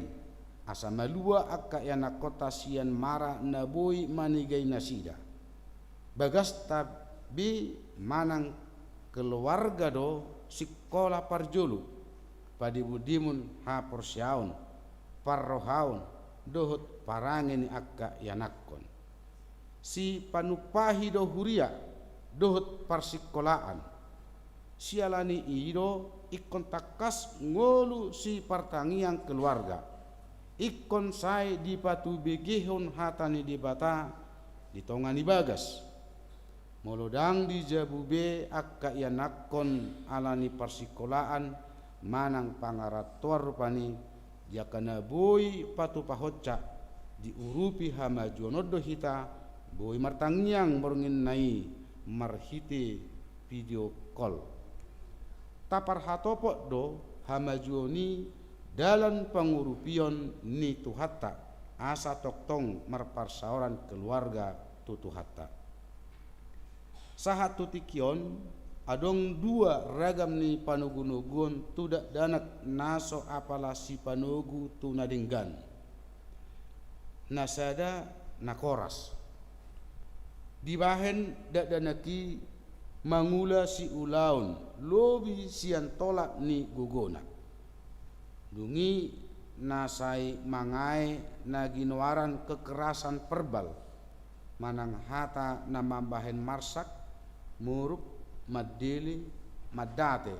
asa malua angka ianakkonta sian mara na boi manigai nasida. Bagasta be manang keluarga do sikola parjolo, padimundimon haporseaon, parrohaon dohot parange ni angka ianakkon. Sipanumpahi do huria dohot parsikolaan. Siala ni i do ingkon tangkas ngolu sipartangiang keluarga. Ingkon sai dipatubegehon hata ni Debata di tonga ni bagas. Molo ndang dijabu be angka ianakkon ala ni parsikolaan manang pangarantoan rupani, di angka na boi patupahonsa, diurupi hamajuon on do hita boi martangiang borngin na i marhite video call. Taparhatopot do hamajuon i dalan pangurupion ni Tuhanta, asa tongtong marparsaoran keluarga tu Tuhanta. Sahat tu tingki on, adong dua ragam ni panogunoguon tu dakdanak na so apala sipanogu tu na denggan. Na sada na koras. Dibahen dakdanak i mangula siulaon lobi sian tolap ni gogona. Dung i na sai mangae na ginoaran kekerasan verbal, manang hata na mambahen marsak, muruk, mandele, mandate,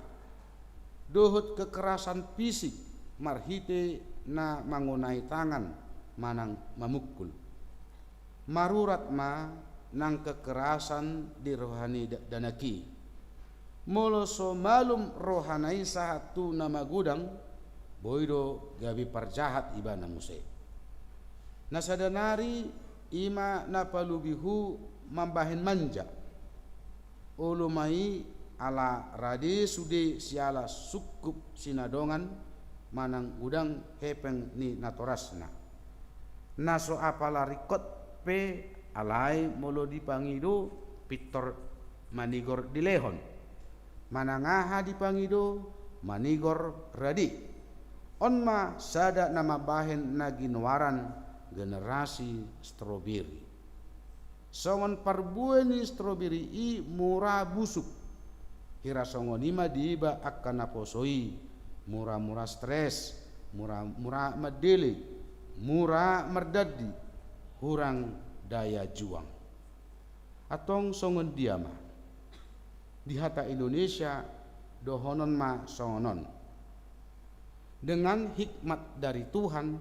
dohot kekerasan fisik marhite na mangonai tangan manang mamukul. Marurat ma nang kekerasan di roha ni dakdanak i. Molo so malum rohana i sahat tu na magodang, boi do gabe parjahat ibana muse. Na sada nari i ma na palobihu mambahen manja. Olo ma i ala rade sude siala sungkup sinadongan manang godang hepeng ni natorasna. Na so apala ringkot pe alai molo dipangido pintor manigor dilehon. Manang aha dipangido manigor rade. On ma sada na mambahen na ginoaran generasi stroberi. Songon parbue ni stroberi i mura busuk. Hira songon i ma diiba angka naposo i, mura-mura stres, mura-mura mandele, mura mardandi, hurang daya juang. Antong songon dia ma? Di hata Indonesia dohonon ma songon on. Dengan hikmat dari Tuhan,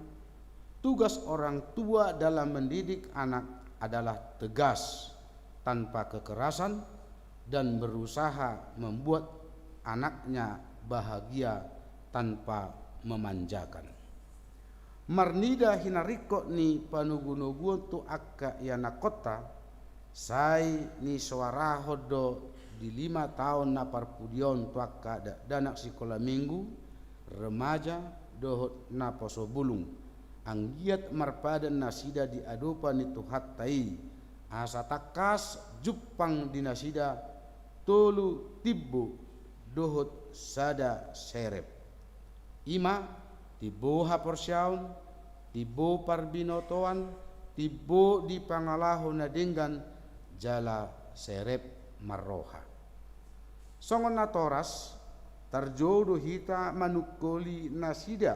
tugas orang tua dalam mendidik anak adalah tegas, tanpa kekerasan, dan berusaha membuat anaknya bahagia tanpa memanjakan. Marnida hinaringkot ni panogunoguon tu angka ianakkonta, sai nisoarahon do di lima taon na parpudi on tu angka dakdanak sikola minggu, remaja, dohot naposo bulung, anggiat marpadan nasida di adopan ni Tuhanta i, asa tangkas jumpang di nasida tolu timbo dohot sada serep. I ma, timbo haporseaon, timbo parbinotoan, timbo di pangalaho na denggan, jala serep marroha. Songon natoras, tarjou do hita manungkoli nasida,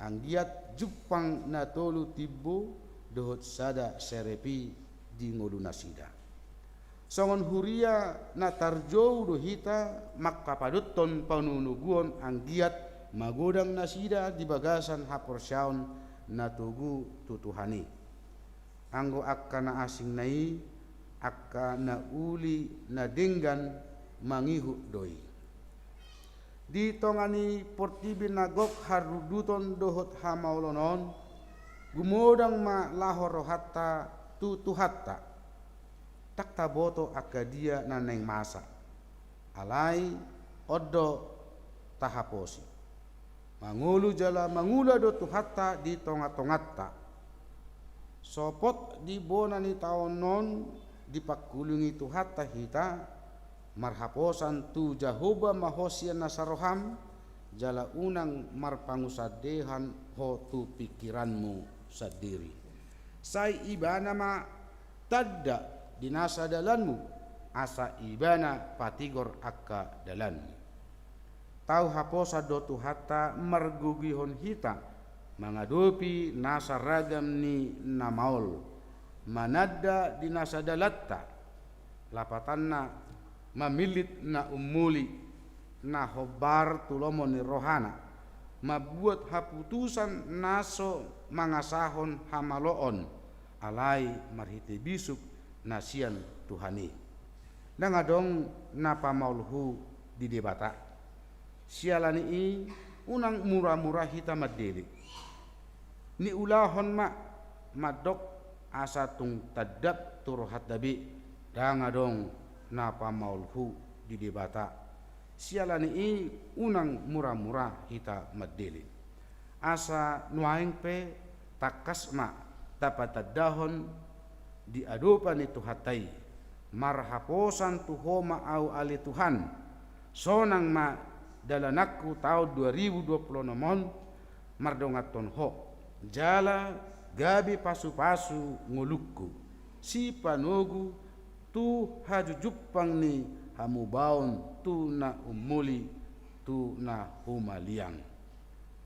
anggiat jumpang na tolu timbo dohot sada serep i di ngolu nasida. Songon huria na tarjou do hita manghapadothon panogunoguon anggiat magodang nasida di bagasan haporseaon na togu tu Tuhan i. Anggo angka na asing na i, angka na uli na denggan mangihut do i. Di tonga ni portibi na gok harunduton dohot hamaolon on, gumodang ma laho rohanta tu Tuhanta. Ndang taboto angka dia na naeng masa. Alai on do tahaposi. Mangolu jala mangula do Tuhanta di tongatonganta. Sopot di bona ni taon on dipangkulungi Tuhanta hita, marhaposan tu Jahowa ma ho sian nasa roham, jala unang marpangunsandehan ho tu pingkiranmu sandiri. Sai Ibana ma tanda di nasa dalanmu, asa Ibana patigor angka dalanmu. Tau haposan do Tuhanta margogihon hita mangadopi nasa ragam ni na maol, mananda di nasa dalanta, lapatanna mamillit na ummuli, na hombar tu lomo ni rohana, mambuat haputusan na so mangasahon hamaloon, alai marhite bisuk na sian Tuhan i. Ndang adong na pamaol hu di Debata. Siala ni i unang muramura hita mandele. Niulahon ma mandok asa tung tandap tu rohanta be, ndang adong na pamaol hu di Debata. Siala ni i unang muramura hita mandele. Asa nuaeng pe tangkas ma tapatandahon di adopan ni Tuhanta i. Marhaposan tu Ho ma ahu ale Tuhan, sonang ma dalananku taon dua ribu dua pulu onom on mardonganhon Ho, jala gabe pasupasu ngolungku, sipanogu tu hajujumpang ni hamubaon tu na ummuli tu na humaliang.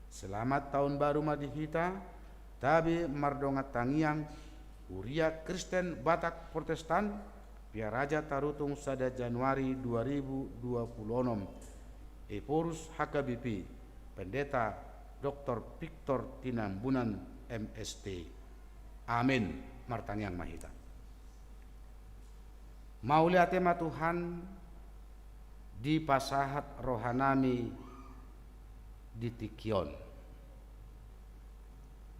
Selamat tahun baru ma di hita, tabe mardongan tangiang, Huria Kristen Batak Protestan, Piaraja Tarutung, sada Januari dua ribu dua pulu onom. Ephorus H K B P, Pendeta Doktor Victor Tinambunan M S T. Amin. Martangiang ma hita. Mauliate ma Tuhan, dipasahat rohanami di tingki on.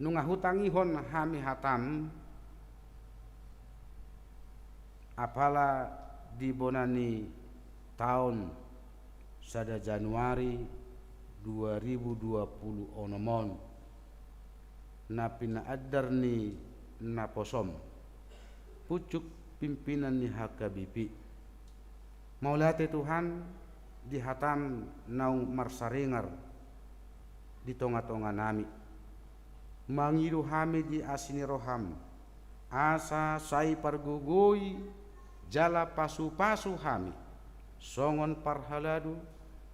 Nunga hutangihon hami hatam, apala di bona ni taon sada Januari dua ribu dua pulu onom on, na pinaandar ni naposom, pucuk pimpinan ni H K B P. Mauliate Tuhan, di hatam naung marsaringar di tongatonganami. Mangido hami di asi ni roham, asa sai pargogoi jala pasupasu hami, songon parhalado,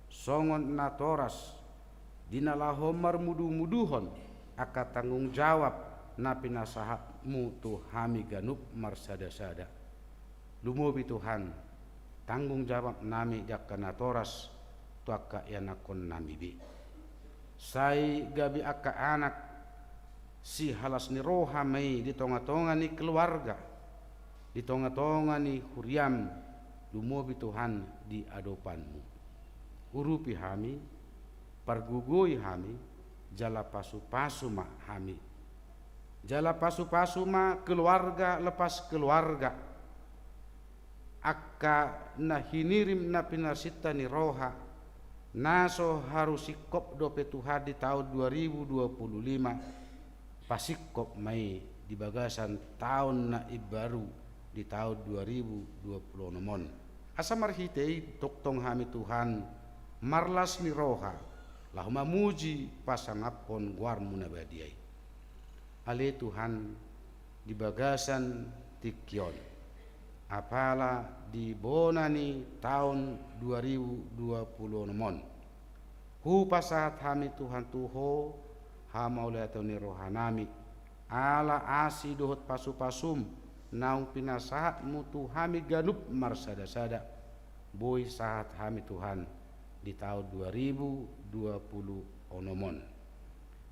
songon natoras, di na laho marmudumuduhon angka tanggung jawab na pinasahatmu tu hami ganup marsadasada. Lumobi Tuhan, tanggung jawabnami di angka natoras tu angka ianakkonnami be. Sai gabe angka anak sihalas ni roha ma i di tongatonga ni keluarga, di tongatonga ni huriam, lumobi Tuhan di adopanmu. Urupi hami, pargogoi hami, jala pasupasu ma hami. Jala pasupasu ma keluarga lepas keluarga, angka na hinirim na pinarsinta ni roha, na so haru singkop dope Tuhan di taon dua ribu dua puluh lima, pasingkop ma i di bagasan taon na imbaru di taon dua ribu dua puluh onom on. Asa marhite i tongtong hami Tuhan marlas ni roha, laho mamuji pasangaphon goarmu na badia i. Ale Tuhan, di bagasan tingki on, apala di bona ni taon dua ribu dua puluh onom on, hupasahat hami Tuhan tu Ho hamauliateon ni rohanami, ala asi dohot pasupasum naung pinasahatmu tu hami ganup marsadasada, boi sahat hami Tuhan di taon dua ribu dua puluh onom on.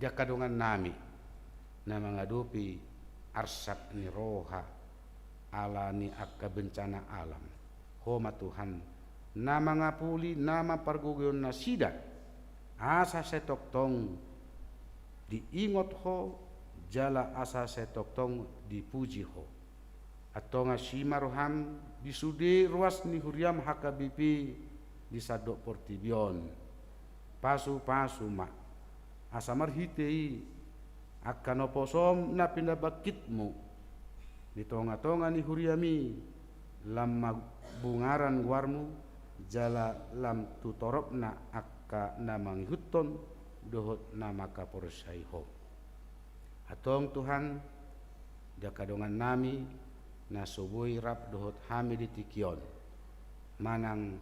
Di angka dongannami na mangadopi arsak ni roha ala ni angka bencana alam, Ho ma Tuhan na mangapuli, na mampargogoihon nasida, asa sai tongtong diingot Ho, jala asa sai tongtong dipuji Ho. Antong asi ma roham di sude ruas ni huriam H K B P di sandok portibi on. Pasupasu ma, asa marhite i angka naposom na pinabangkitmu di tongatonga ni huriami, lam mambungaran goarmu, jala lam tu toropna angka na mangihuthon dohot na mangkaporseai Ho. Antong Tuhan, di angka dongannami na so boi rap dohot hami di tingki on, manang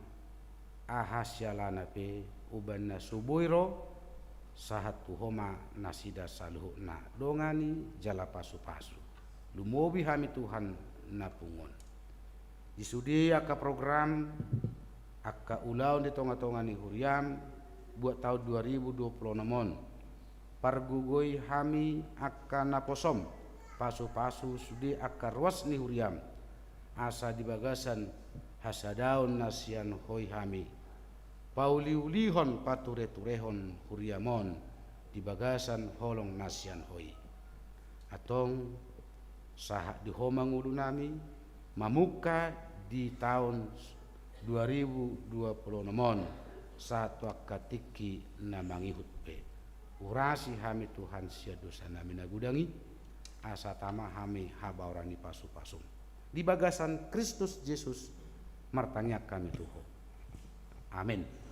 aha sialana pe umbahen na so boi ro, sahat tu Ho ma nasida saluhutna. Dongani jala pasupasu. Lumobi hami Tuhan na pungu on. Di sude angka program, angka ulaon di tongatonga ni huriam buat taon dua ribu dua puluh onom on, pargogoi hami angka naposom, pasupasu sude angka ruas ni huriam, asa di bagasan hasadaon na sian Ho i hami pauliulihon, patureturehon huriam on di bagasan holong na sian Ho i. Antong sahat di Ho ma ngolunami, mamungka di taon dua ribu dua puluh onom on, sahat tu angka tingki na mangihut pe. Urasi hami Tuhan sian dosanami na godang i, asa tama hami habaoran ni pasupasum. Di bagasan Kristus Jesus martangiang hami tu Ho. Amen.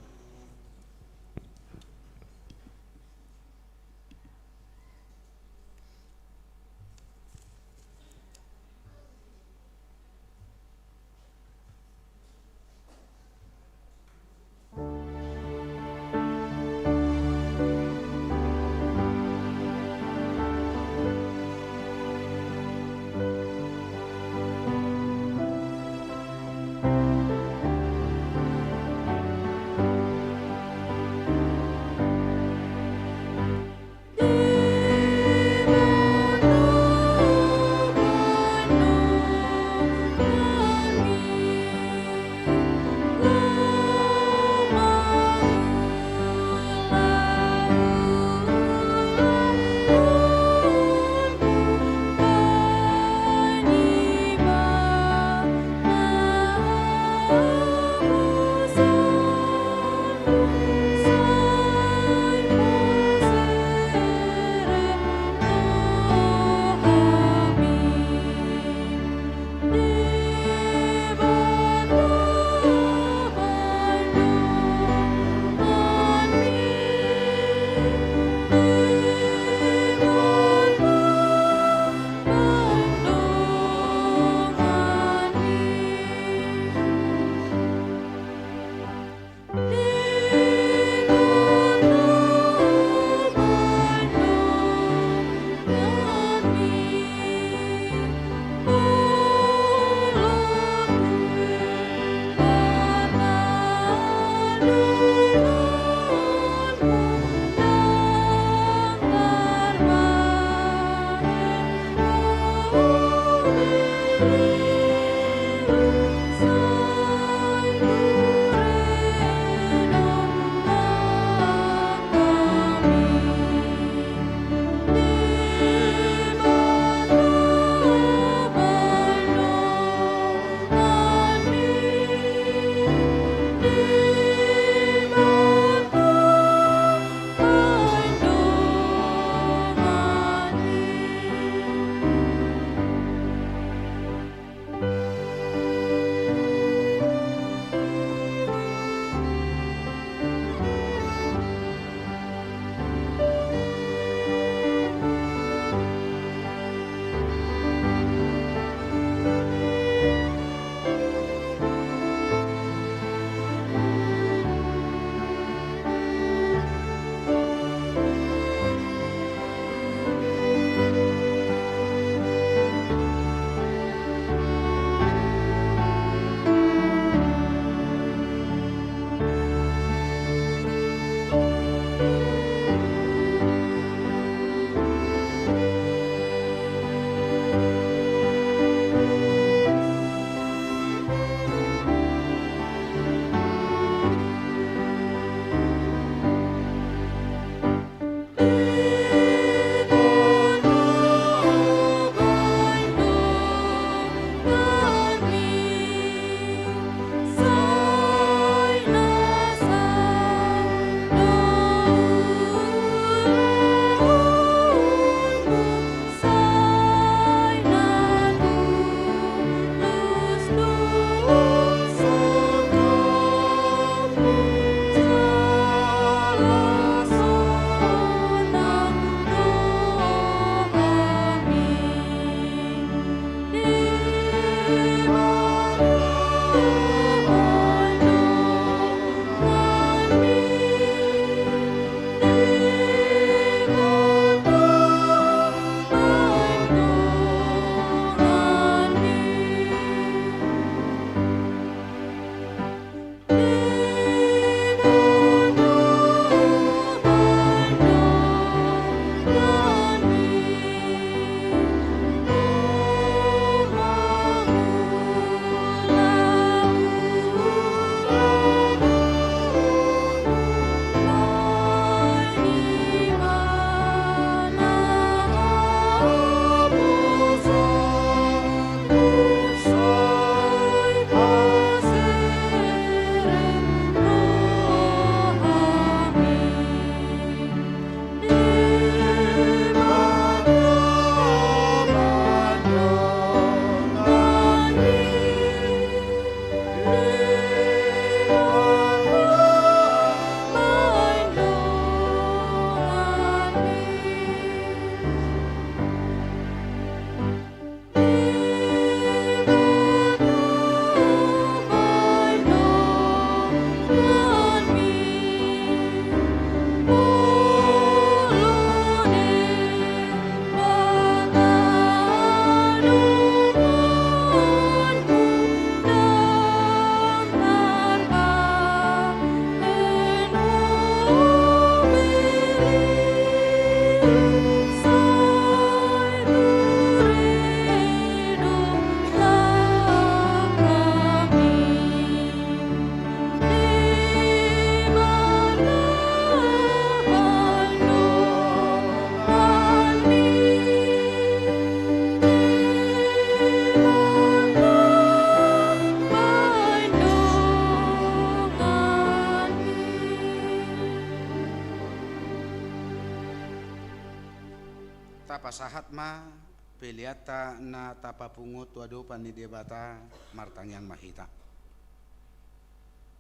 Tapasahat ma peleanta na tapapungu tu adopan ni Debata. Martangiang ma hita.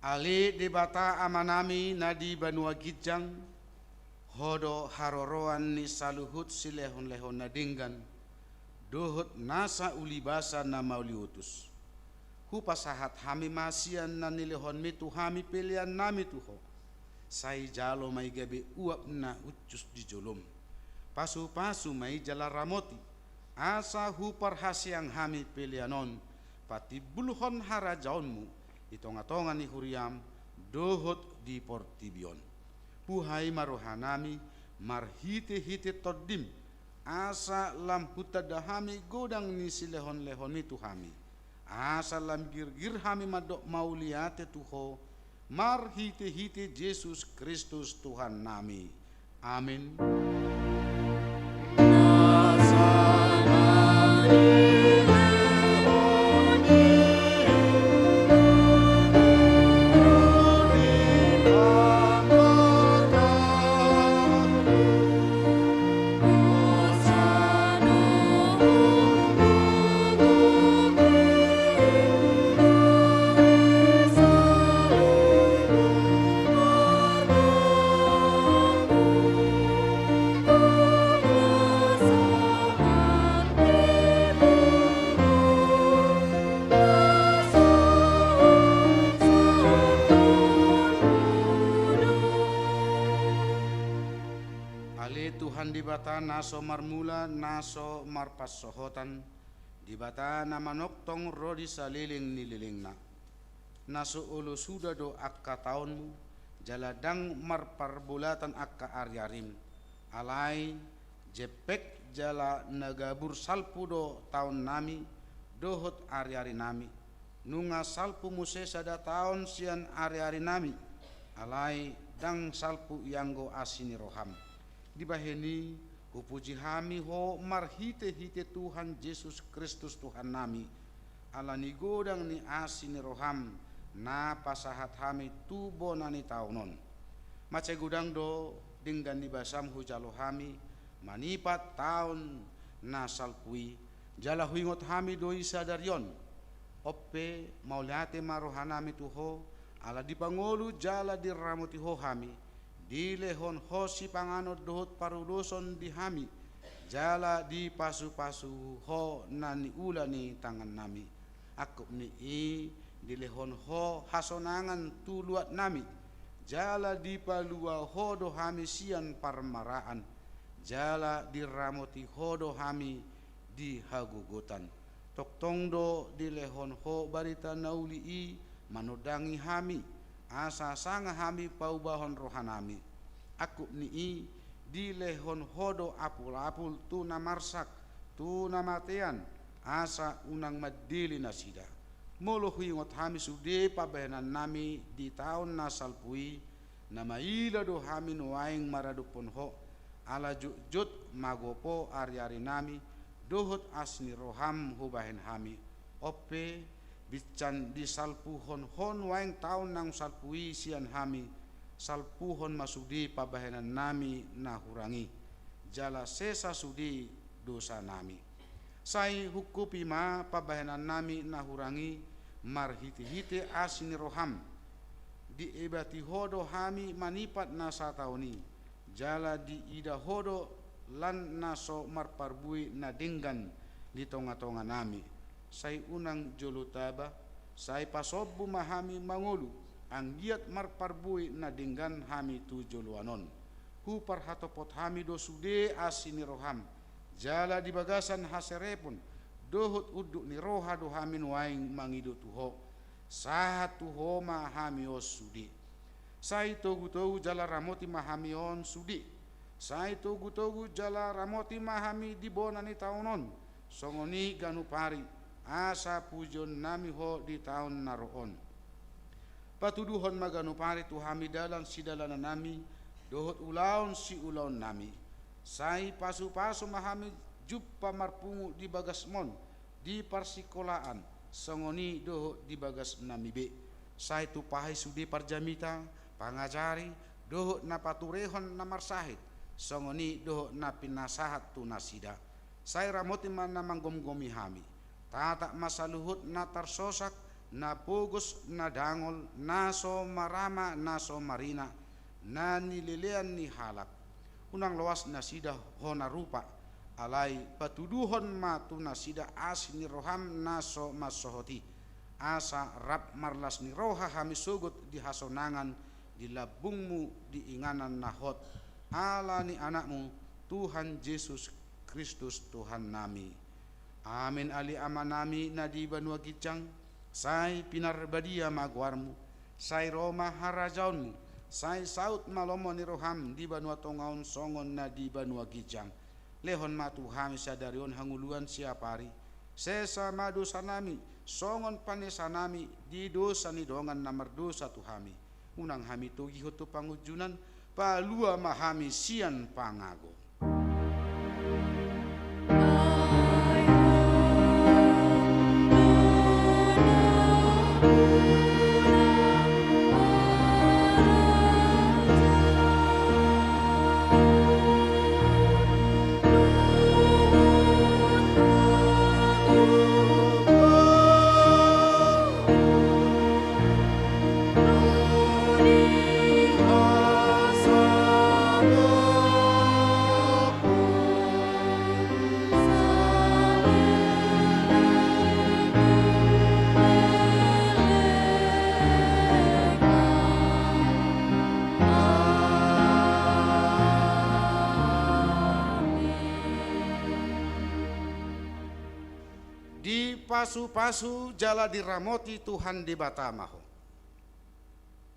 Ale Debata Amanami na di banua ginjang, Ho do haroroan ni saluhut silehonlehon na denggan dohot nasa ulibasa na mauliutus. Hupasahat hami ma sian na nilehonmi tu hami peleannami tu Ho. Sai jalo ma i gabe uap na uncus di jolom. Pasupasu ma i jala ramoti, asa huparhaseang hami pelean on patimbulhon harajaonmu di tongatonga ni huriam dohot di portibi on. Buhai ma rohanami marhitehite Tondim, asa lam hutanda hami godang ni silehonlehonmi tu hami, asa lam girgir hami mandok mauliate tu Ho, marhitehite Jesus Kristus Tuhannami. Amen. Ale Tuhan Debata na so marmula, na so marpansohotan, Debata na manongtong ro di saleleng ni lelengna. Na so olo suda do angka taonmu, jala ndang marparbolatan angka ariarim. Alai jempek jala na gabur salpu do taonnami dohot ariarinami. Nunga salpu muse sada taon sian ariarinami, alai ndang salpu ianggo asi ni roham. Dibahen i, hupuji hami Ho marhitehite Tuhan Jesus Kristus Tuhannami, ala ni godang ni asi ni roham na pasahat hami tu bona ni taon on. Mansai godang do denggan ni basam hujalo hami manipat taon na salpu i, jala huingot hami do i sadari on. On pe, mauliate ma rohanami tu Ho, ala dipangolu jala diramoti Ho hami, dilehon Ho sipanganon dohot paruloson di hami, jala dipasupasu Ho na niula ni tangannami. Angkup ni i, dilehon Ho hasonangan tu luatnami, jala dipalua Ho do hami sian parmaraan, jala diramoti Ho do hami di hagogotan. Tongtong do dilehon Ho barita na uli i manondangi hami, asa sanga hami paubahon rohanami. Angkup ni i, dilehon Ho do apulapul tu na marsak, tu na matean, asa unang mandele nasida. Molo huingot hami sude pambahenannami di taon na salpu i, na maila do hami nuaeng maradophon Ho, ala jotjot magopo ariarinami, dohot asi ni roham hubahen hami. On pe, binsan disalpuhon Ho nuaeng taon naung salpu i sian hami, salpuhon ma sude pambahenannami na hurang i, jala sesa sude dosanami. Sai hungkupi ma pambahenannami na hurang i marhitehite asi ni roham. Diebati Ho do hami manipat na sataon i, jala diida Ho do lan na so marparbue na denggan di tongatonganami. Sai unang jolo taba, sai pasombu ma hami mangolu, anggiat marparbue na denggan hami tu joloan on. Huparhatopot hami do sude asi ni roham, jala di bagasan haserepon dohot unduk ni roha do hami nuaeng mangido tu Ho. Sahat tu Ho ma hami on sude. Sai togutogu jala ramoti ma hami on sude. Sai togutogu jala ramoti ma hami di bona ni taon on, songon i ganup ari, asa pujionnami Ho di taon na ro on. Patuduhon ma ganup ari tu hami dalan sidalanannami dohot ulaon siulaonnami. Sai pasupasu ma hami jumpa marpungu di bagasmon, di parsingkolaan, songon i dohot di bagasnami be. Sai tumpahi sude parjamita, pangajari, dohot na paturehon na marsahit, songon i dohot na pinasahat tu nasida. Sai ramoti ma na manggomgomi hami. Tatap ma saluhut na tarsosak, na pogos, na dangol, na so marama, na so marina, na nilelean ni halak. Unang loas nasida hona rupa, alai patuduhon ma tu nasida asi ni roham na so mansohot i, asa rap marlas ni roha hami sogot di hasonangan di lambungmu di inganan na hot, ala ni Anakmu, Tuhan Jesus Kristus Tuhannami. Amen. Ale Amanami na di banua ginjang, sai pinarbadia ma goarmu, sai ro ma harajaonmu, sai saut ma lomo ni roham di banua tonga on songon na di banua ginjang. Lehon ma tu hami sadari on hangoluan siapari. Sesa ma dosanami, songon panesanami di dosa ni dongan na mardosa tu hami. Unang hami togihon tu pangunjunan, palua ma hami sian pangago. Dipasupasu jala diramoti Tuhan Debata ma ho.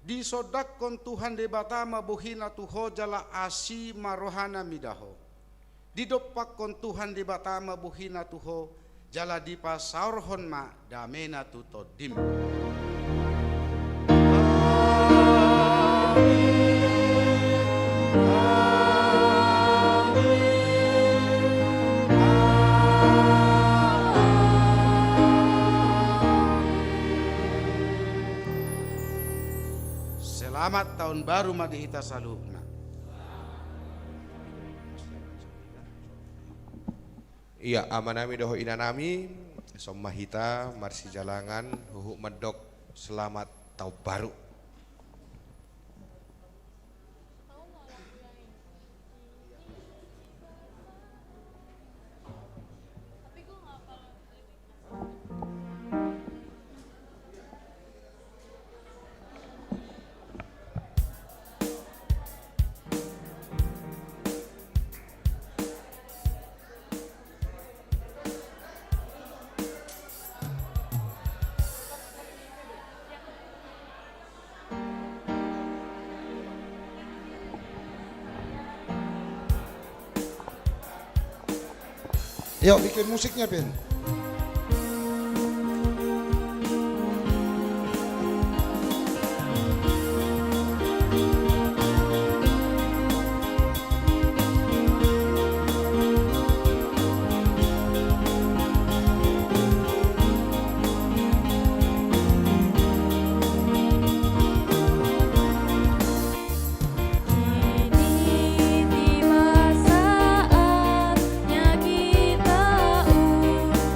Disondangkon Tuhan Debata ma bohina tu ho jala asi ma rohana mida ho. Didompakkon Tuhan Debata ma bohina tu ho jala dipasaorhon ma damena tu tondim. Selamat tahun baru ma di hita saluhutna. Ia, amanami dohot inanami, songon hita marsijalangan huhut mandok selamat tahun baru. Yuk, bikin musiknya, Pin. Ini tiba saatnya kita untuk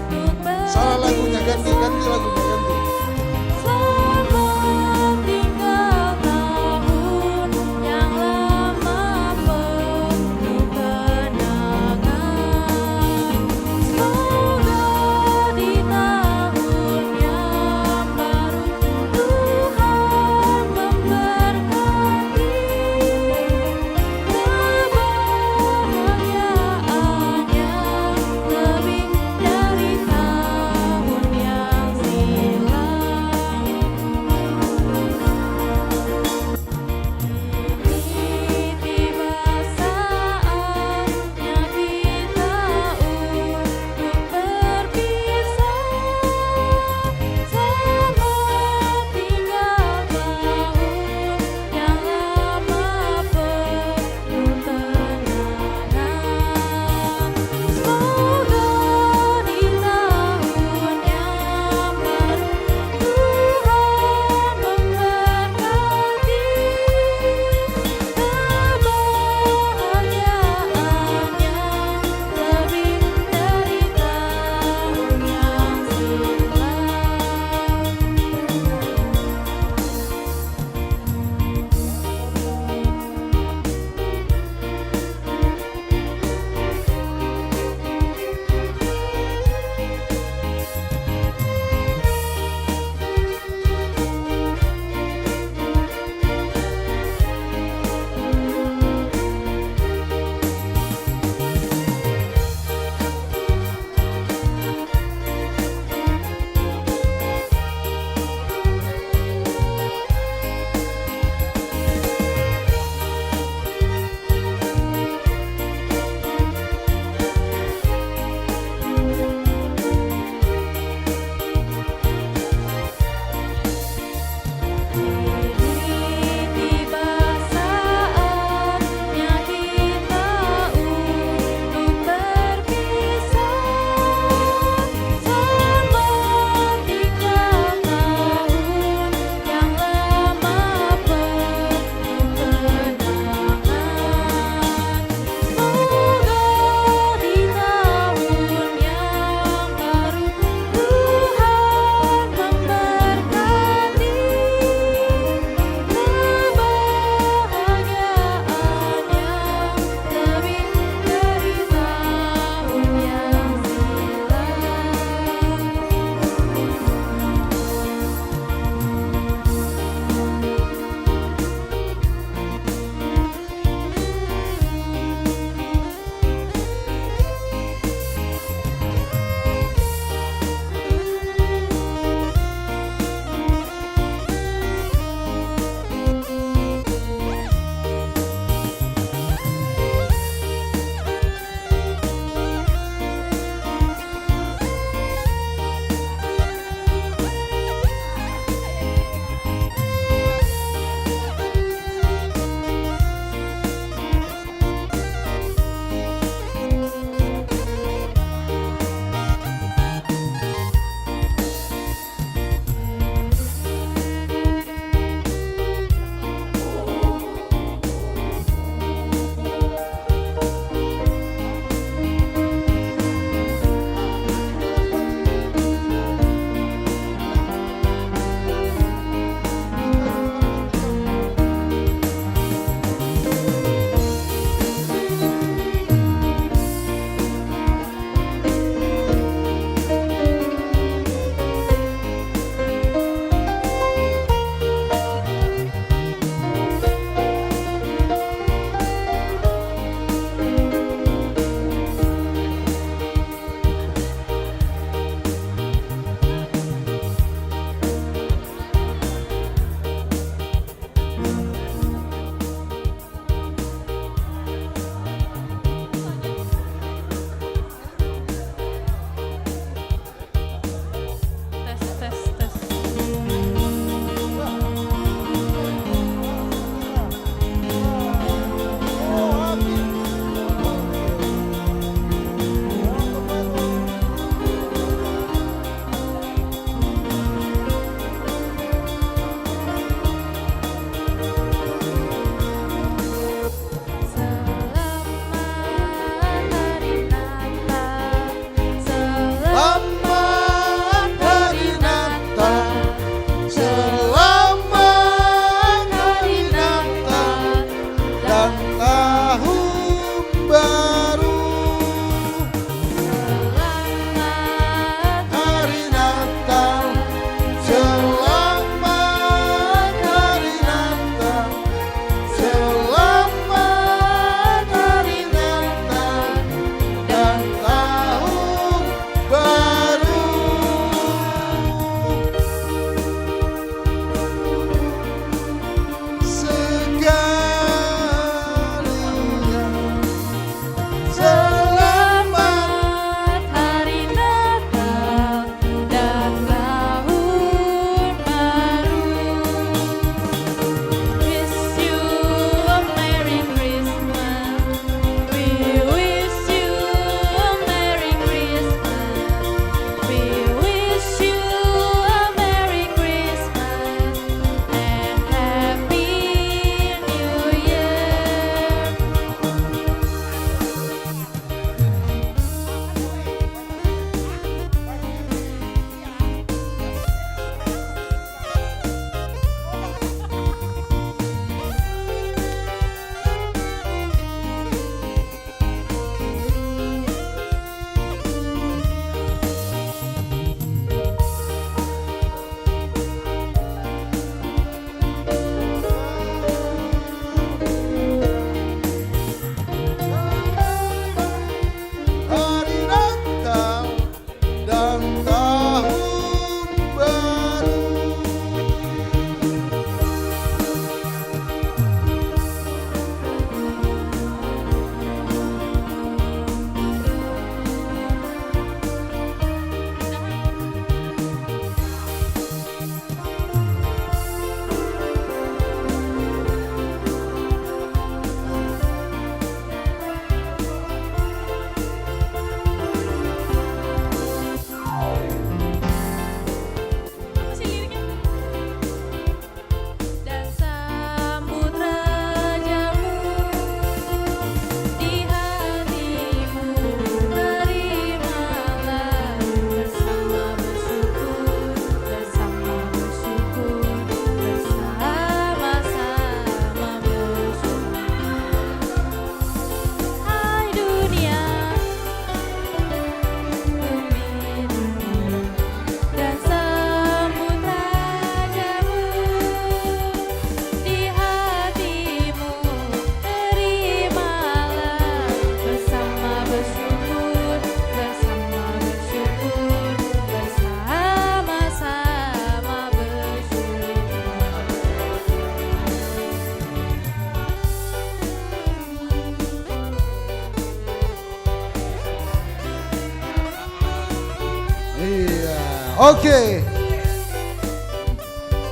Oke.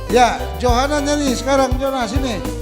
Ya, Johana nyanyi sekarang, Johana, sini.